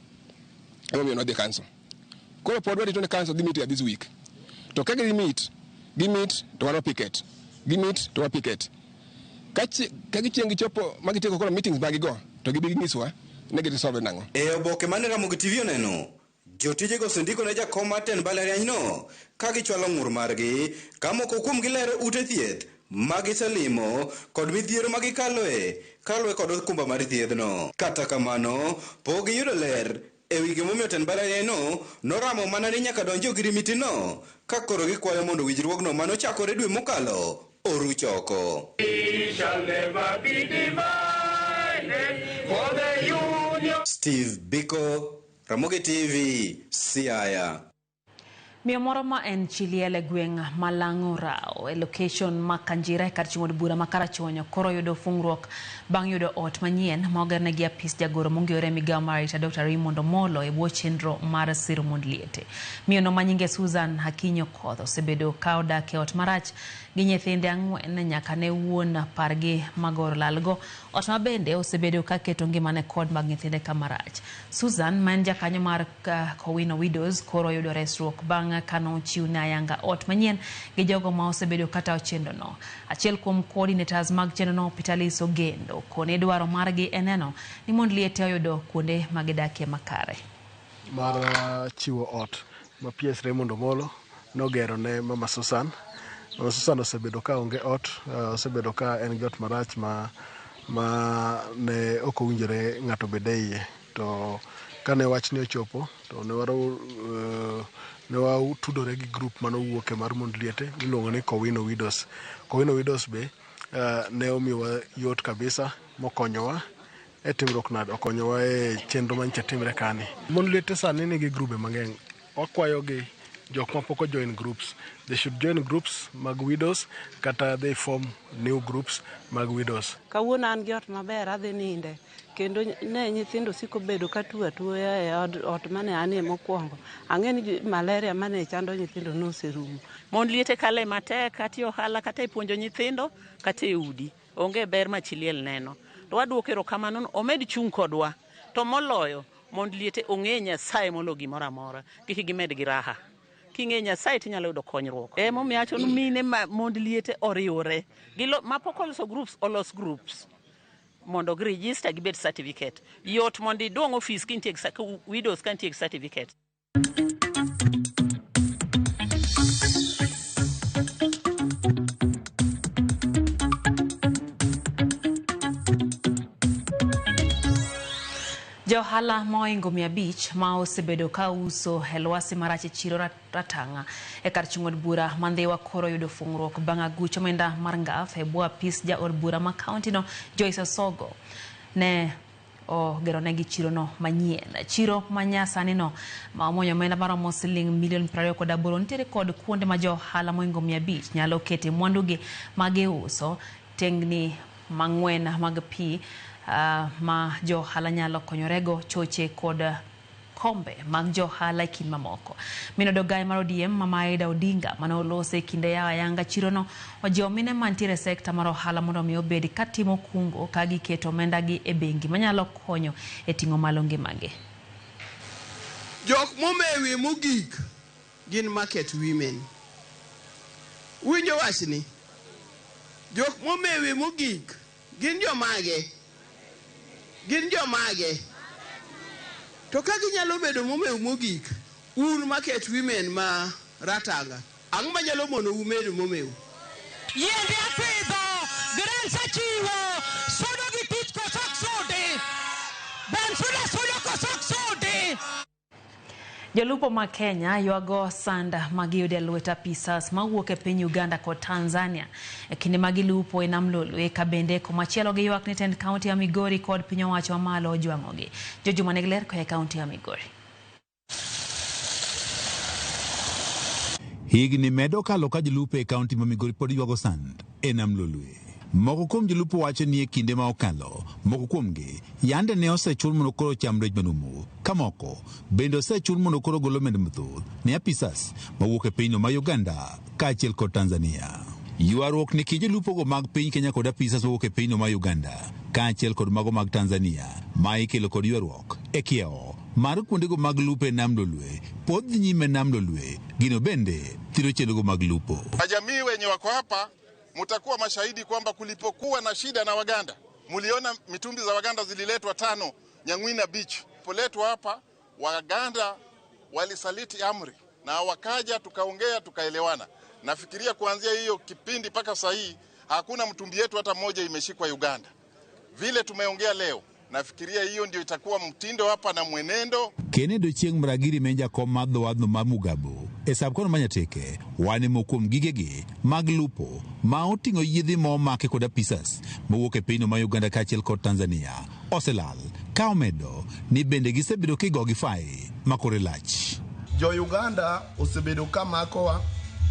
Emomiyo nwadhi council. Koro pod warito ni council dhi meet this week. To ka gidhi meet, gi meet to wan wapicket. Gi meet to wapicket. Ka gichieng' gichopo ma gitieko koro meetings mag gigo, to gibi ginyiswa ni giresolve nang'o. E oboke mane Ramogi TV oneno, jotijego osendiko ne jakom mar tend mbalariany no ka gichwalo ng'ur margi ka moko kuomgi lero ute thieth ma giselimo kod midhiero ma gikaloe kaluwore kod okumba mar thiedhno. Kata kamano, pok giyudo ler e wi gimomiyo tend mbalariany no noramo mana ni nyaka donji ogirimiti no ka koro gikwayo mondo winjruogno manochakore dwe mokalo oruch oko. We shall never be divided for the union. Steve Biko, Ramogi TV, Siaya. Miyo moro ma en chi liel e gweng' ma Lang'o Rao e location ma Kanjira e kar chung' od bura ma Karachuonyo koro yudo fungruok bang' yudo ot manyien ma ogerne gi apis jagoro mong'ere e migawo mar arita Dr. Raymond Omolo e bwo chenro mar siro mond liete. Miyo no ma nyinge Susan Akinyi Okoth osebedo ka odak e ot marach gi nyithinde 4 nyaka ne wuon pargi magoro lalgo. Ot ma bende osebedo ka keto ngimane kod mag nyithinde kama rach. Susan ma en jakanyo mar Kowino Widows koro yudo resruok bang' kano ochiwne ayanga ot manyien gi jogo ma osebedo kata chenrono. Achiel kuom coordinators mag chenrono Pitalis Ogendo kone dwaro margi en neno ni mond liete oyudo kuonde ma gidakie makare. Mar chiwo ot ma PS Raymond Omolo nogero ne Mama Susan. Mama Susan osebedo ka onge ot, osebedo ka en gi ot marach ma ne ok owinjore ng'ato obed e iye. To kane wachni ochopo to ne watudore gi group manowuok e mar mond liete miluongo ni Kowino Widows. Kowino Widows be ne omiyowa yot kabisa mokonyowa e timruok nade, okonyowa e chenro manyicha timre kani. Mond liete sani nigi grube mang'eny. Wakwayogi jok mapok o join groups, they should join groups mag widows kata they form new groups mag widows. Kawuono an gi ot maber adhi ninde kendo ne nyithindo siko bedo ka tuo atuoya e ot mane anie mokwongo. Ang'e ni malaria mane chando nyithindo noserumo. Mond liete kale matek kata e ohala kata e puonjo nyithindo kata e udi. Onge ber ma chi liel neno. To waduoko erokamano omed chung' kodwa. To moloyo mond liete ong'e Nyasaye molo gimoro amora. Kik gimed gi raha. King'e Nyasaye tinyalo yudo konyruok. Emomiyo awacho ni mine ma mond liete oriwre. Mapok oloso groups, olos groups. Mondo gi register gibed certificate. Yot mondo iduong' ofis ka intie gi widows ka nitie gi certificate. Johala moingo 500 ma osebedo ka uso e lwasi marach e chiro Ratang'a e kar chung' od bura ma Ndhiwa koro yudo fungruok bang' aguch omenda mar ngaf e bwo apis jaod bura ma kaunti no Joyce Osogo ne ogeronegi chirono manyien. Chiro manyasani no ma omonyo omenda maromo siling milion 28 nitiere kod kuonde ma jo ohala mohingo 500 nyalo kete mwandugi magiuso, tengni mang'wen mag pi ma jo ohala nyalo konyorego, choche kod kombe mag jo ohala e kind mamoko. Min od ogaye mar ODM Mama Aida Odinga mane olose e kinde yawo ayanga chirono ojiwo mine mantiere e sekta mar ohala mondo mi obed katimo kungo ka giketo omendagi e bengi manyalo konyo e ting'o malo ngimagi. Jok momewi mogik gin market women. Winjo wachni? Jok momewi mogik gin jomage? Gin jomage? To ka ginyalo bedo momew mogik, un market women ma Ratanga, ang'o manyalo mono ubedo momew? Yiende apidho, grants achiwo, sudo gi tich koso ok sudi? Ben sudo sudo koso ok sudi? Jolupo ma Kenya ywago sanda magiyudo e lwet apisas mawuok e piny Uganda kod Tanzania e kinde ma gilupo e nam Lolwe, ka bende komachielo giywak ni tend kaunti ya Migori kod piny owacho mamalo ojwang'ogi. Jojuma nigi ler koa e kaunti ya Migori. Higni medo kalo ka jolupo e kaunti ma Migori pod ywago sand e nam Lolwe. Moko kuom jolupo wacho ni e kinde ma okalo, moko kuomgi yande ne osechul mondo koro cham rech manumu, ka moko bende osechul mondo koro gol omenda mathoth ne apisas mawuok e pinyno ma Uganda kaachiel kod Tanzania. Ywaruok ni kind jolupogo mag piny Kenya kod apisas mawuok e pinyno ma Uganda kaachiel kod mago mag Tanzania ma ikelo kod ywaruok e kiewo mar kuondego mag lupo e nam Lolwe pod dhi nyime nam Lolwe, gino bende thiro chenrogo mag lupo. Jamii wenye wako hapa mtakuwa mashahidi kwamba kulipokuwa na shida na Waganda, muliona mitumbi za Waganda zililetwa 5 Nyang'wina Beach. Poletwa hapa Waganda walisaliti amri na wakaja, tukaongea, tukaelewana. Nafikiria kuanzia hiyo kipindi mpaka sasa hii hakuna mtumbi yetu hata mmoja imeshikwa Uganda. Vile tumeongea leo, nafikiria hiyo ndio itakuwa mtindo hapa na mwenendo. Kennedy Ochieng' Mragiri menja kom mar dho wadhno mar Mugabo e sab kono ma Nyatike wane kuom gigegi mag lupo ma oting'o yiedhi ma omaki kod apisas mowuok e pinyno ma Uganda kaachiel kod Tanzania oselal, ka omedo ni bende gisebedo kigogi fai ma kore lach. Jo Uganda osebedo ka makowa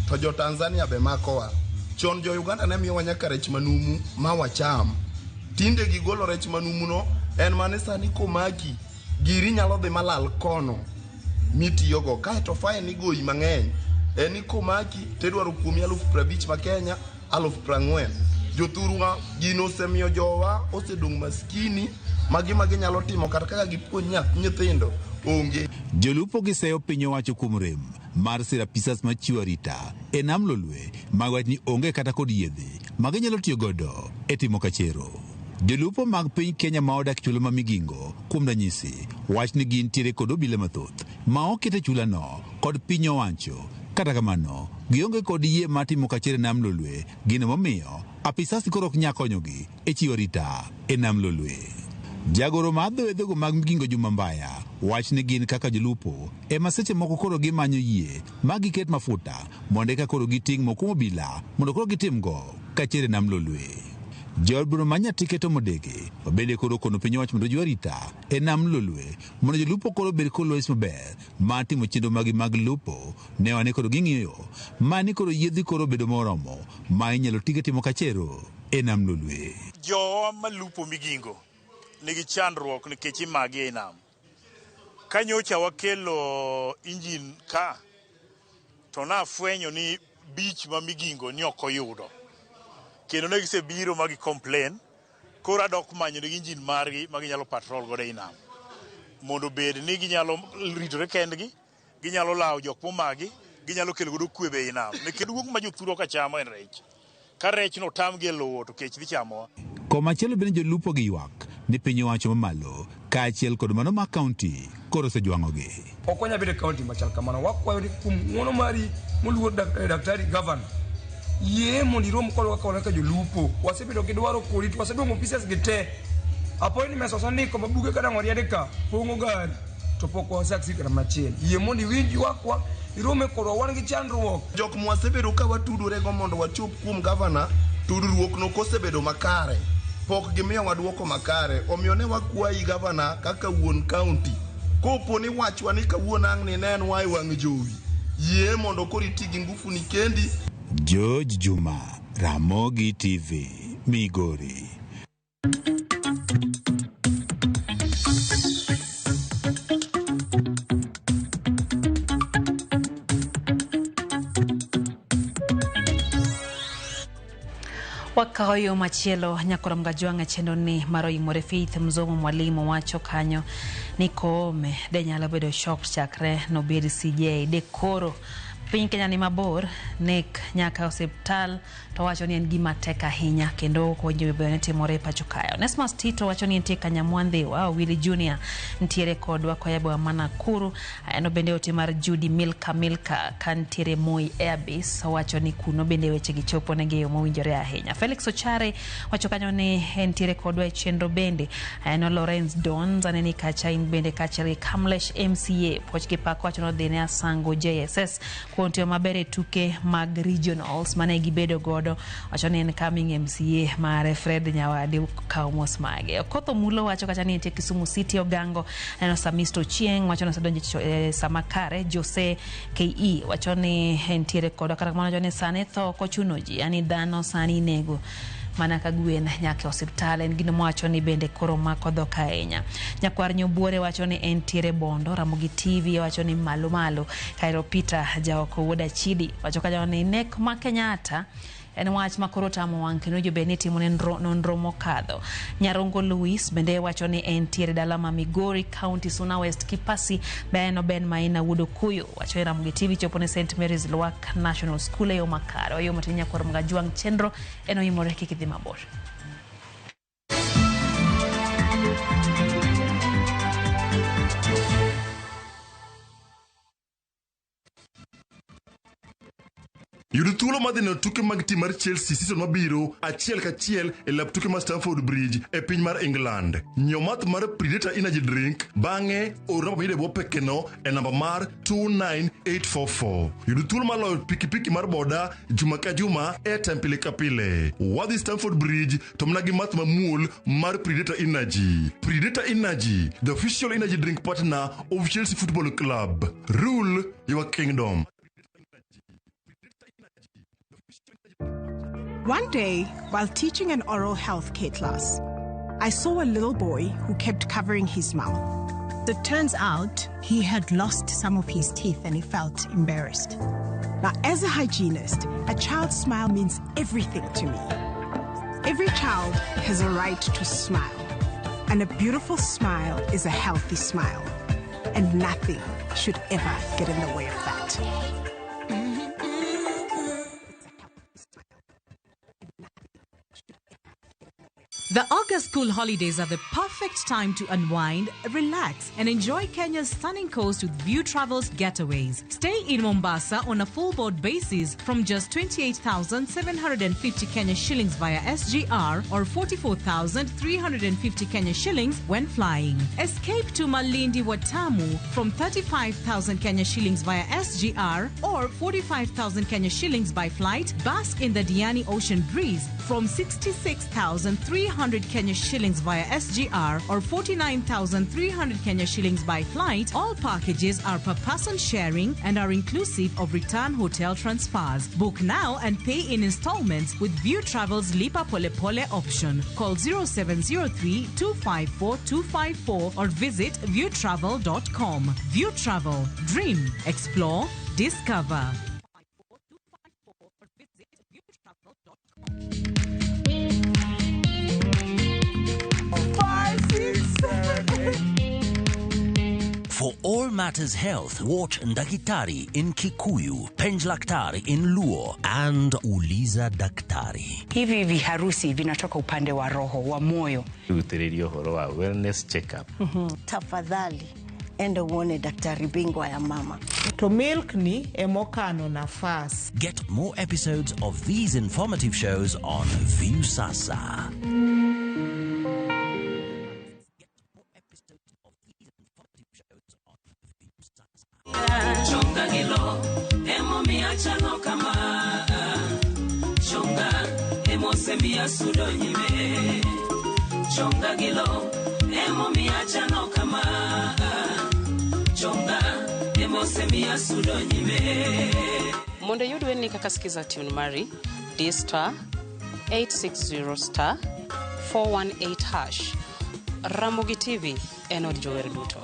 to jo Tanzania be makowa. Chon jo Uganda ne miyowa nyaka rech manumu ma wacham. Tinde gigolo rech manumu no, en mane sani komaki giri nyalo dhi malal kono mitiyogo. Kaeto fine igoyi mang'eny en ni komaki tidwaro kuomi 50,000 ma Kenya, 40,000. Jothurwa gino osemiyo jowa osedong' maskini ma gima ginyalo timo kata kaka gipuonj nyithindo onge. Jolupo giseyo piny owacho kuom rem mar siro apisas machiwo arita e nam Lolwe ma wach ni onge kata kod yiedhi ma ginyalo tiyo godo e timo kachero. Jolupo mag piny Kenya ma odak chula ma Migingo kuom ranyisi wach ni gintiere kod obila mathoth ma oket e chulano kod piny owacho. Kata kamano, gionge kod yie mar timo kachero e nam Lolwe, gino momiyo apisas koro ok nyal konyogi e chiwo arita e nam Lolwe. Jagoro mar dho wedhego mag Migingo Juma Mbaya wach ni gin kaka jolupo ema seche moko koro gimanyo yie ma giket mafuta mondo eka koro giting' mo kuom obila mondo koro gitimgo kachero e nam Lolwe. Jaod bura ma Nyatike Tom Odege bende koro okono piny owacho mondo ojiw arita e nam Lolwe mondo jolupo koro obed kod lois maber mar timo chenro maggi mag lupo ne wane koro ging'iyo mani koro yiedhi koro obedo moromo ma inyalo tigo timo kachero e nam Lolwe. Jowa malupo Migingo nigi chandruok nikech imagi ei nam. Ka nyocha wakelo injin ka, to nafwenyo ni beach ma Migingo ni ok oyudo. Kendo ne gisebiro ma gi complain, koro adok manyo negi injin margi ma ginyalo patrol godo ei nam. Mondo obed ni ginyalo ritore kendgi, ginyalo lawo jok momagi, ginyalo kelo godo kwe be ei nam. Nikech duong' ma jothurwa ka chamo en rech. Ka rech no otamgi e lowo to kech dhi chamowa. Komachielo bende jolupo gi ywak ni piny owacho mamalo kaachiel kod mano mar kaunti koro osejwang'ogi. Ok wanyal bedo e kaunti machal kamano. Wakwayo ni kuom ng'uono mari moluor daktari gavana, yie mondo irom kodwa kaka wan kaka jolupo. Wasebedo gi dwaro kodi to waseduong'o offices gi te. Appointments wasendiko ma buge kadang' oried ka pong'o gari to pok wa succeed kata machiel. Yie mondo iwinj ywakwa, irome kodwa, wan gi chandruok. Jok mwasebedo ka watudorego mondo wachop kuom gavana, tudruok no kosebedo makare. Pok gimiyowa duoko makare. Omiyo ne wakwayi gavana kaka wuon kaunti. Kopo ni wachwa ni kawuono ang' ninenwa e wang' jowi. Yie mondo koro iti gi ngufuni kendi. George Juma, Ramogi TV, Migori. Wakawo yo machielo nyakoro Mgajwang' e chenro ni mar oimore Faith Mzomo mwalimu wacho kanyo ni Koome de nyalo bedo shocked chakre nobed CJ de koro piny Kenya ni mabor nek nyaka osiptal to wacho ni en gima tek ahinya kendo ok owinjo bed ni timore e pacho kae. Onesmus Tito wacho ni entie Kanyamwandhiwa, Owili Junior ntiere kodwa koa e boma ma Nakuru. Aneno bende ote mar Judy Milka Milka kantiere Moi Airbase owacho ni kuno bende weche gi chopo negi e yo mowinjore ahinya. Felix Ochare wacho kanyo ni entiere kodwa e chenro bende. Aneno Lawrence Dons aneni kacha in bende kaachiel gi Kamlesh MCA puoch gi pak wacho ni odhi ne Asango JSS kuom tiyo maber e tuke mag regionals mane gibedo godo. Wacho ni en coming MCA mare Fred Nyawadi kawo mos mage. Okoth Omulo wacho kacha ni entie Kisumu City Ogango. Aneno Samisto Ochieng wacho ni osedonjo e sama kare. Jose KE wacho ni entiere kodwa kata kamano wacho ni sani tho ok ochuno ji yani dhano sani inego mana ka gwen nyaka e osiptal en gino mowacho ni bende koro mako dhok ahinya. Nyakwar Nyobuore wacho ni entiere Bondo. Ramogi TV wacho ni malo malo. Kairo Peter Jaoko wuod Achidi wacho kacha ni nek ma Kenyatta en wach ma koro tamo wang' kendo owinjo bed ni itimo nonro mokadho. Nyarongo Louis bende wacho ni entiere dala ma Migori County Suna West Kipasi be aneno Ben Maina wuod Okuyu wacho ni Ramogi TV chopo ne St Mary's Lwak National School e yo makare. Wayo matin nyakwar Mgajwang' chenro en oimore kik idhi mabor. Yud thuolo mar dhi neno tuke mag tim mar Chelsea season mabiro achiel kachiel e lap tuke mar Stamford Bridge e piny mar England. Nyiew math mar Predator Energy Drink bang'e or namba miyudo e bwo pekeno e namba mar 29844. Yud thuolo mar loyo pikipiki mar boda juma ka juma airtime pile ka pile. Wadhi Stamford Bridge to mana gi math mamuol mar Predator Energy. Predator Energy, the official energy drink partner of Chelsea Football Club. Rule your kingdom. One day, while teaching an oral health care class, I saw a little boy who kept covering his mouth. It turns out he had lost some of his teeth and he felt embarrassed. Now, as a hygienist, a child's smile means everything to me. Every child has a right to smile, and a beautiful smile is a healthy smile, and nothing should ever get in the way of that. The August school holidays are the perfect time to unwind, relax, and enjoy Kenya's stunning coast with View Travels getaways. Stay in Mombasa on a full board basis from just 28,750 Kenya shillings via SGR or 44,350 Kenya shillings when flying. Escape to Malindi Watamu from 35,000 Kenya shillings via SGR or 45,000 Kenya shillings by flight. Bask in the Diani Ocean breeze from 66,300 Kenya shillings via SGR or 49,300 Kenya shillings by flight. All packages are per person sharing and are inclusive of return hotel transfers. Book now and pay in installments with View Travel's Lipa Pole Pole option. Call 0703 254 254 or visit viewtravel.com. View Travel. Dream, explore, discover. 5, 6, 7, 8. For all matters health, watch Ndakitari in Kikuyu, Penjlaktari in Luo, and Uliza Daktari. Hivi viharusi vinatoka upande wa roho wa moyo. Rutĩrĩria ũhoro wa wellness check-up. Tafadhali enda uone daktari bingwa ya mama. To milk ni emokano nafas. Get more episodes of these informative shows on Viusasa. Chonga gilo emomiyo achalo kama chonga emosemiya sudo nyime. Chonga gi lo emomiyo achano kama. Chonga emosemiyo asudo nyime. Mondo iyud wendni kaka Skiza tune mari, di star 860 star 418 hash. Ramogi TV en od jower duto.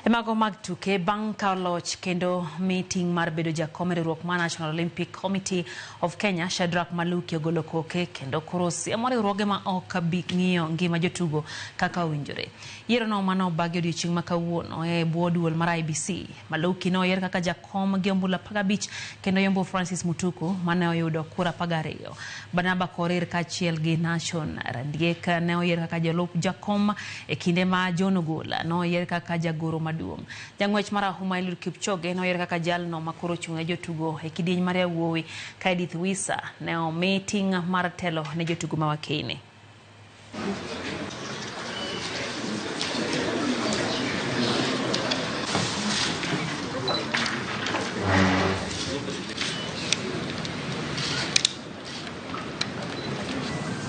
E mago mag tuke bang' kawo loch kendo meeting mar bedo jakom e riwruok mar National Olympic Committee of Kenya, Shadrack Maluki ogolo koke kendo koro siemo riwruoge ma ok bi ng'iyo ngima jotugo kaka owinjore. Yiero no mane obagi odiochieng' ma kawuono e bwo duol mar IBC. Maluki ne oyier kaka jakom gi ombulu 15 kendo yombo Francis Mutuku mane oyudo kura 12. Barnaba Korir kaachiel gi Nashon Randiek ne oyier kaka jalup jakom e kinde ma John Ogola ne oyier kaka jagoro maduong'. Jang'wech marahuma Eliud Kipchoge ne oyier kaka jalno ma koro ochung' ne jotugo e kidieny mar yawuowi ka Edith Wisa ne omi ting' mar telo ne jotugo ma wakeyne.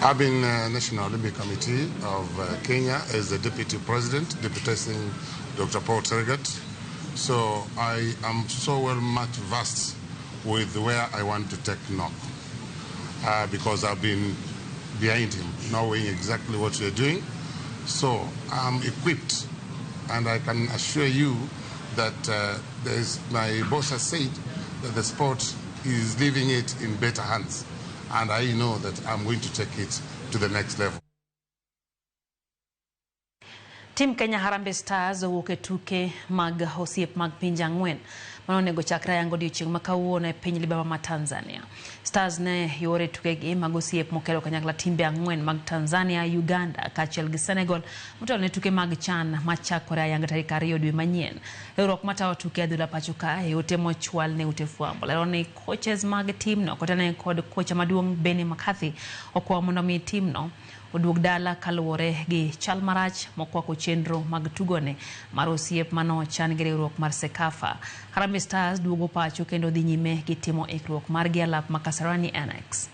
I've been National Olympic Committee of Kenya as the Deputy President, deputizing Dr. Paul Tergat. So I am so well much versed with where I want to take NOC, because I've been behind him, knowing exactly what we're doing. So I'm equipped, and I can assure you that my boss has said that the sport is leaving it in better hands. And I know that I'm going to take it to the next level. Team Kenya Harambee Stars owuok e tuke mag osiep mag pinje ang'wen mane onego chakre yango odiochieng' ma kawuono e piny libamba ma Tanzania. Stars ne yore tukegi mag osiep mokelo kanyakla timbe ang'wen mag Tanzania, Uganda kaachiel gi Senegal motelo ne tuke mag CHAN machakore ayanga tarik 2 dwe manyien. Riwruok matayo tuke adhula pacho ka e ote mochwal ne ute fwambo lero ni coaches mag timno kotenore kod kocha maduong' Benny McCarthy okwayo mondo mi timno oduog dala kaluwore gi chal marach mokwako chenro mag tugone mar osiep manochan gi riwruok mar CECAFA. Harambee Stars duogo pacho kendo dhi nyime gi timo ikruok margi e lap ma Kasarani Annex.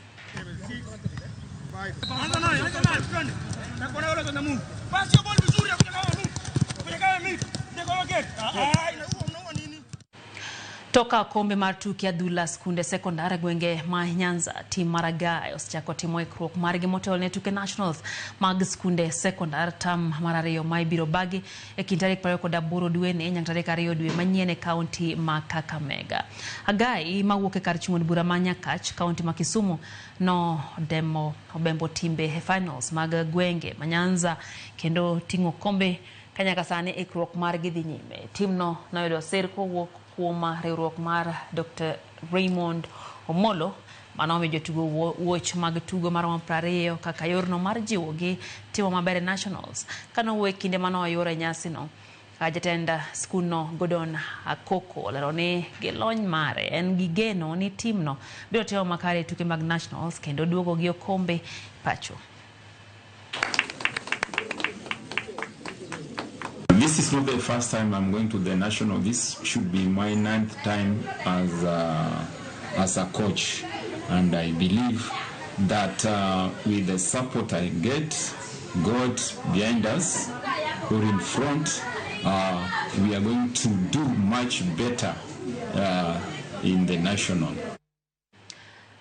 Toka kombe mar tuke adhula skunde sekondar e gwenge ma Nyanza, tim mar Agae osechako timo ikruok margi motelo ne tuke nationals mag skunde sekondar tam mar 2 ma ibiro bagi e kind tarik 28 dweni nyaka tarik 2 dwe manyien e kaunti ma Kakamega. Agae mawuok e kar chung' od bura ma Nyakach, kaunti ma Kisumu, no demo obembo timbe e finals mag gwenge ma Nyanza kendo ting'o kombe ka nyaka sani ikruok margi dhi nyime. Timno noyudo sir kowuok kuom riwruok mar Dr. Raymond Omolo mano omiyo jotugo wuoch mag tugo maromo 20 kaka yorno mar jiwogi timo maber e nationals. Kanowuoyo e kinde mane oyuor e nyasino, jatend skundno Gordon Akoko olero ni gi lony mare en gi geno ni timno biro timo makare e tuke mag nationals kendo duogo gi okombe pacho. This is not the first time I'm going to the national. This should be my 9th time as a coach, and I believe that with the support I get, God behind us or in front, we are going to do much better in the national.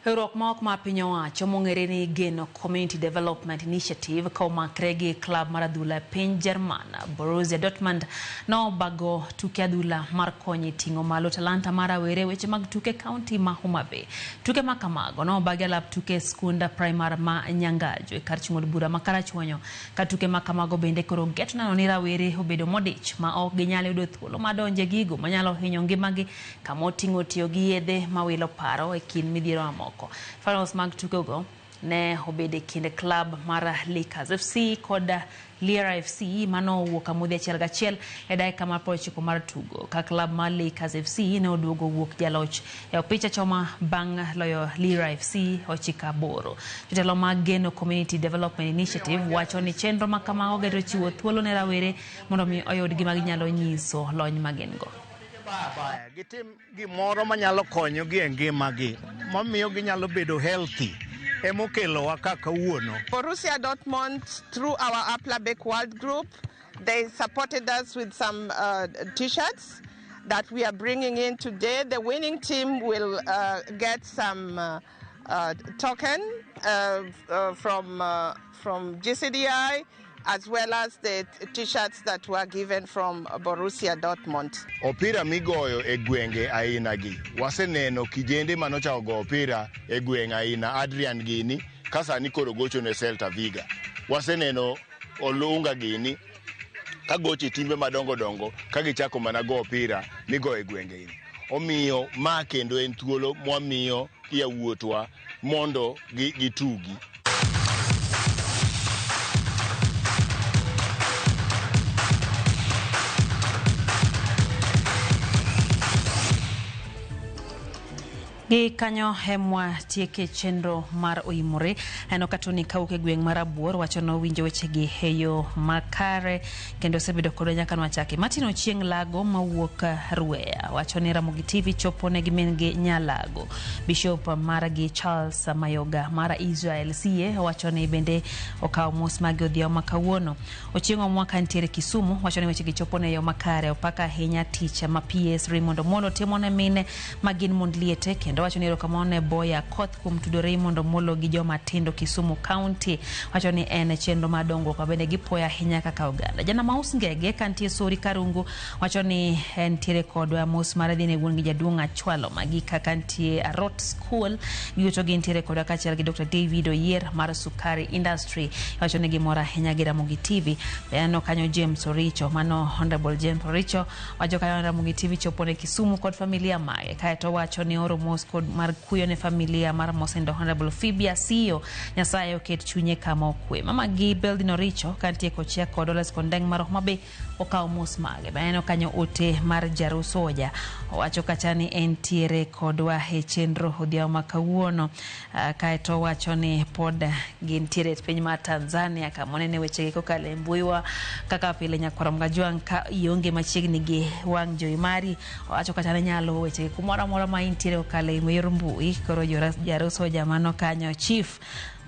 Riwruok ma ok ma piny owacho mong'ere ni Geno Community Development Initiative ka omakre gi klab mar adhula e piny Jerman Borussia Dortmund nobago tuke adhula mar konyo e ting'o malo talanta mar rawere weche mag tuke kaunti ma Homa Bay. Tuke ma kamago nobagi e lap tuke e skund primar ma Nyangajo e kar chung' od bura ma Karachuonyo ka tuke ma kamago bende koro geto neno ni rawere obedo modich ma ok ginyal yudo thuolo mar donjo e gigo manyalo hinyo ngimagi kama oting'o tiyo gi yedhe mawilo paro e kind midhiero mamoko. Finals mag tukego Ne obedo e kind klab mar Lakers FC kod Liera FC mano owuok amodhi 1-1 e dakika mar 90 mar tugo ka klab mar Lakers FC ne oduogo wuok jaloch e opich achoma bang' loyo Liera FC 9-8. Jotelo mag Geno Community Development Initiative wacho ni chenro ma kamago geto chiwo thuolo ne rawere mondo mi oyud gima ginyalo nyiso lony ma gin go. Gitim gimoro manyalo konyogi e ngimagi mamiyo ginyalo bedo healthy emokelowa ka kawuono. Borussia Dortmund, through our Aplabek World Group, they supported us with some T-shirts that we are bringing in today. The winning team will get some token from GCDI, as well as the T-shirts that were given from Borussia Dortmund. Opira migoyo e gwenge aina gi waseneno kijende manochako go opira e gweng' aina Adrian gini ka sani koro gocho ne Celta Vigo. Waseneno Olunga gini ka gocho e timbe madongo dongo ka gichako mana go opira migoyo e gwenge gini. Omiyo ma kendo en thuolo mwamiyo yawuotwa mondo gitugi. Gi kanyo emwa tieke chenro mar oimore. Aneno ka Tony kawuok e gweng' mar Abuor wacho ni owinjo wechegi e yo makare kendo osebedo kodwa nyaka nwachaki. Martin Ochieng' Lago mawuok Rueya wacho ni Ramogi TV chopo ne gi min gi Nyalago. Bishop margi Charles Mayoga mar Israel CA wacho ni bende okawo mos mage odhiambo ma kawuono. Ochieng' Omwa kantiere Kisumu wacho ni wechegi chopo ne yo makare. Opaka ahinya tich ma PS Raymond Omolo timo ne mine ma gin mond liete kendo wacho ni erokamano ne Boya Koth kuom tudo Raymond Omolo gi joma tindo Kisumu County. Wacho ni en chenro mar dongruok ma bende gipuoyo ahinya kaka oganda. Jana Maus Ngege kantie Sori Karungu wacho ni entiere kodwa mos mar dhi ne wuon gi jaduong' Achwalo Magika kantie Arot School. Giduto gintiere kodwa kaachiel gi Dr. David Oyier mar Sukari Industry. Wacho ni gimor ahinya gi Ramogi TV. Aneno kanyo James Oricho, mano Honorable James Oricho wacho kanyo Ramogi TV chopo ne Kisumu kod familia mage. Kaeto wacho ni oro mos kod mar kuyo ne familia mar Mosendo Honorable Phoebe Asiyo. Nyasaye oket chunye kama okwe. Mama gi Beldin Oricho kantie kochia kod Oles Kondeng mar Homa Bay okawo mos mage. Aneno kanyo ote mar Jarusoja owacho kacha ni entiere kodwa e chenro odhiambo ma kawuono. Kaeto wacho ni pod gintiere e piny mar Tanzania kama onene wechegi kokalo e mbuiwa kaka pile nyakwar Mgajwang' ka ionge machiegni gi wang' jowi mari. Owacho kacha ni nyalo wechegi kumoro amora ma intiere kokalo e yor mbui. Koro Jarusoja mano kanyo chief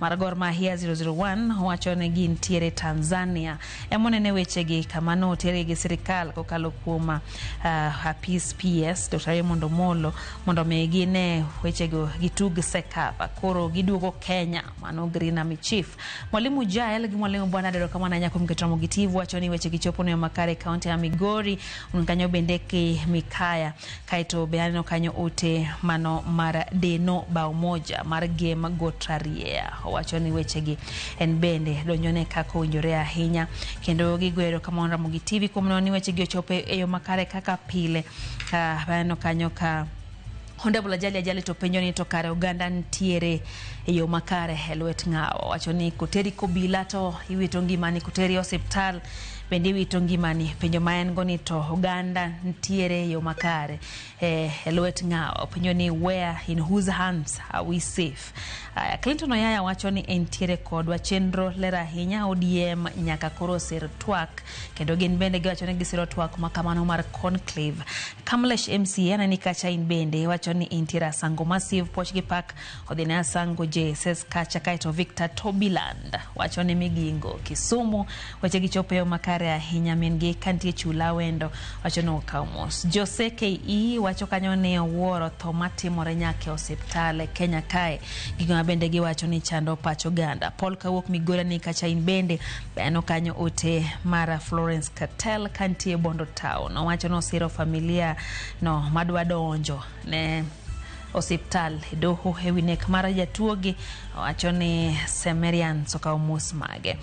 mar Gor Mahia 001 wacho ni gintiere Tanzania. Emonene wechegi kama notergi gi sirikal kokalo kuom apis PS Dr. Raymond Omolo mondo mi gine wechego gitug Sekafa. Koro giduogo Kenya. Mano Green Army Chief. Mwalimu Jael gi Mwalimu Bwana Dero kamano ahinya kuom keto Ramogi TV wacho ni wechegi chopo ne makare kaunti ya Migori. Un kanyo bende ki Mikaya. Kaeto be aneno kanyo ote mano mar Deno bao moja mar Gem Gotraria. Wacho ni wechegi en bende donjone kaka owinjore ahinya kendo gigoyo erokamano Ramogi TV kuom neno ni wechegi ochopo e yo makare kaka pile. Aneno kanyo ka Honorable Ajali Ajali to penjo ni to kare oganda nitiere e yo makare e lwet ng'awa. Wacho ni koteri kobila to iwito ngimani, koteri osiptal bende iwito ngimani. Penjo ma en go ni to oganda nitiere e yo makare e lwet ng'awa. Penjo ni where in whose hands are we safe? Clinton Oyaya wacho ni entiere kodwa chenro ler ahinya ODM nyaka koro sir twak kendo gin bende giwacho ni gisiro twak ma kamano mar conclave. Kamlesh MCA aneni kacha in bende wacho ni intiere Asango Massive Puoch gi Pak odhi ne Asango JSS kacha kaeto Victor Tobiland wacho ni Migingo Kisumu weche gichopo e yo makare ahinya min gi kantie chula wendo wacho ni okawo mos. Jose KE wacho kanyo ni owuoro tho matimore nyaka e osiptal e Kenya kae. Gigo ma bende giwacho ni chando pach oganda. Paul kawuok Migori ni kacha in bende aneno kanyo ote mar Florence Catel kantie Bondo Town. Owacho ni osiro familia no madwa donjo ne osiptal e doho ewi nek mar jatuogi owacho ni Semerians okawo mos mage.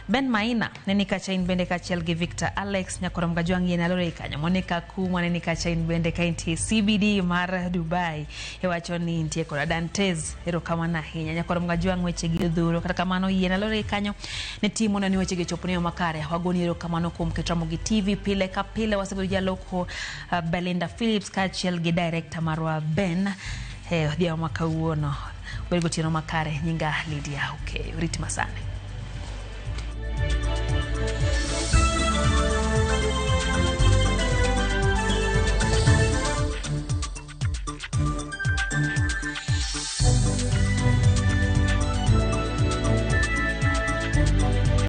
Ben Maina ne ni kacha in bende kaachiel gi Victor Alex Nyakorom Gajwang' yien alore kanyo Monica Kuma ne ni kacha in bende ka intie CBD mar Dubai iwacho ni intie koda Dantes erokamano ahinya Nyakorom Gajwang' weche gi odhuro kata kamano yien alore kanyo ne timo ni weche gi ochopo ne yo makare wagoni erokamano kuom keto Ramogi TV pile ka pile wasebedo jaloko Belinda Phillips kaachiel gi director marwa Ben e odhiambo ma kawuono. Bed gotieno makare nyinga Lydia Okeyo. Rit masani.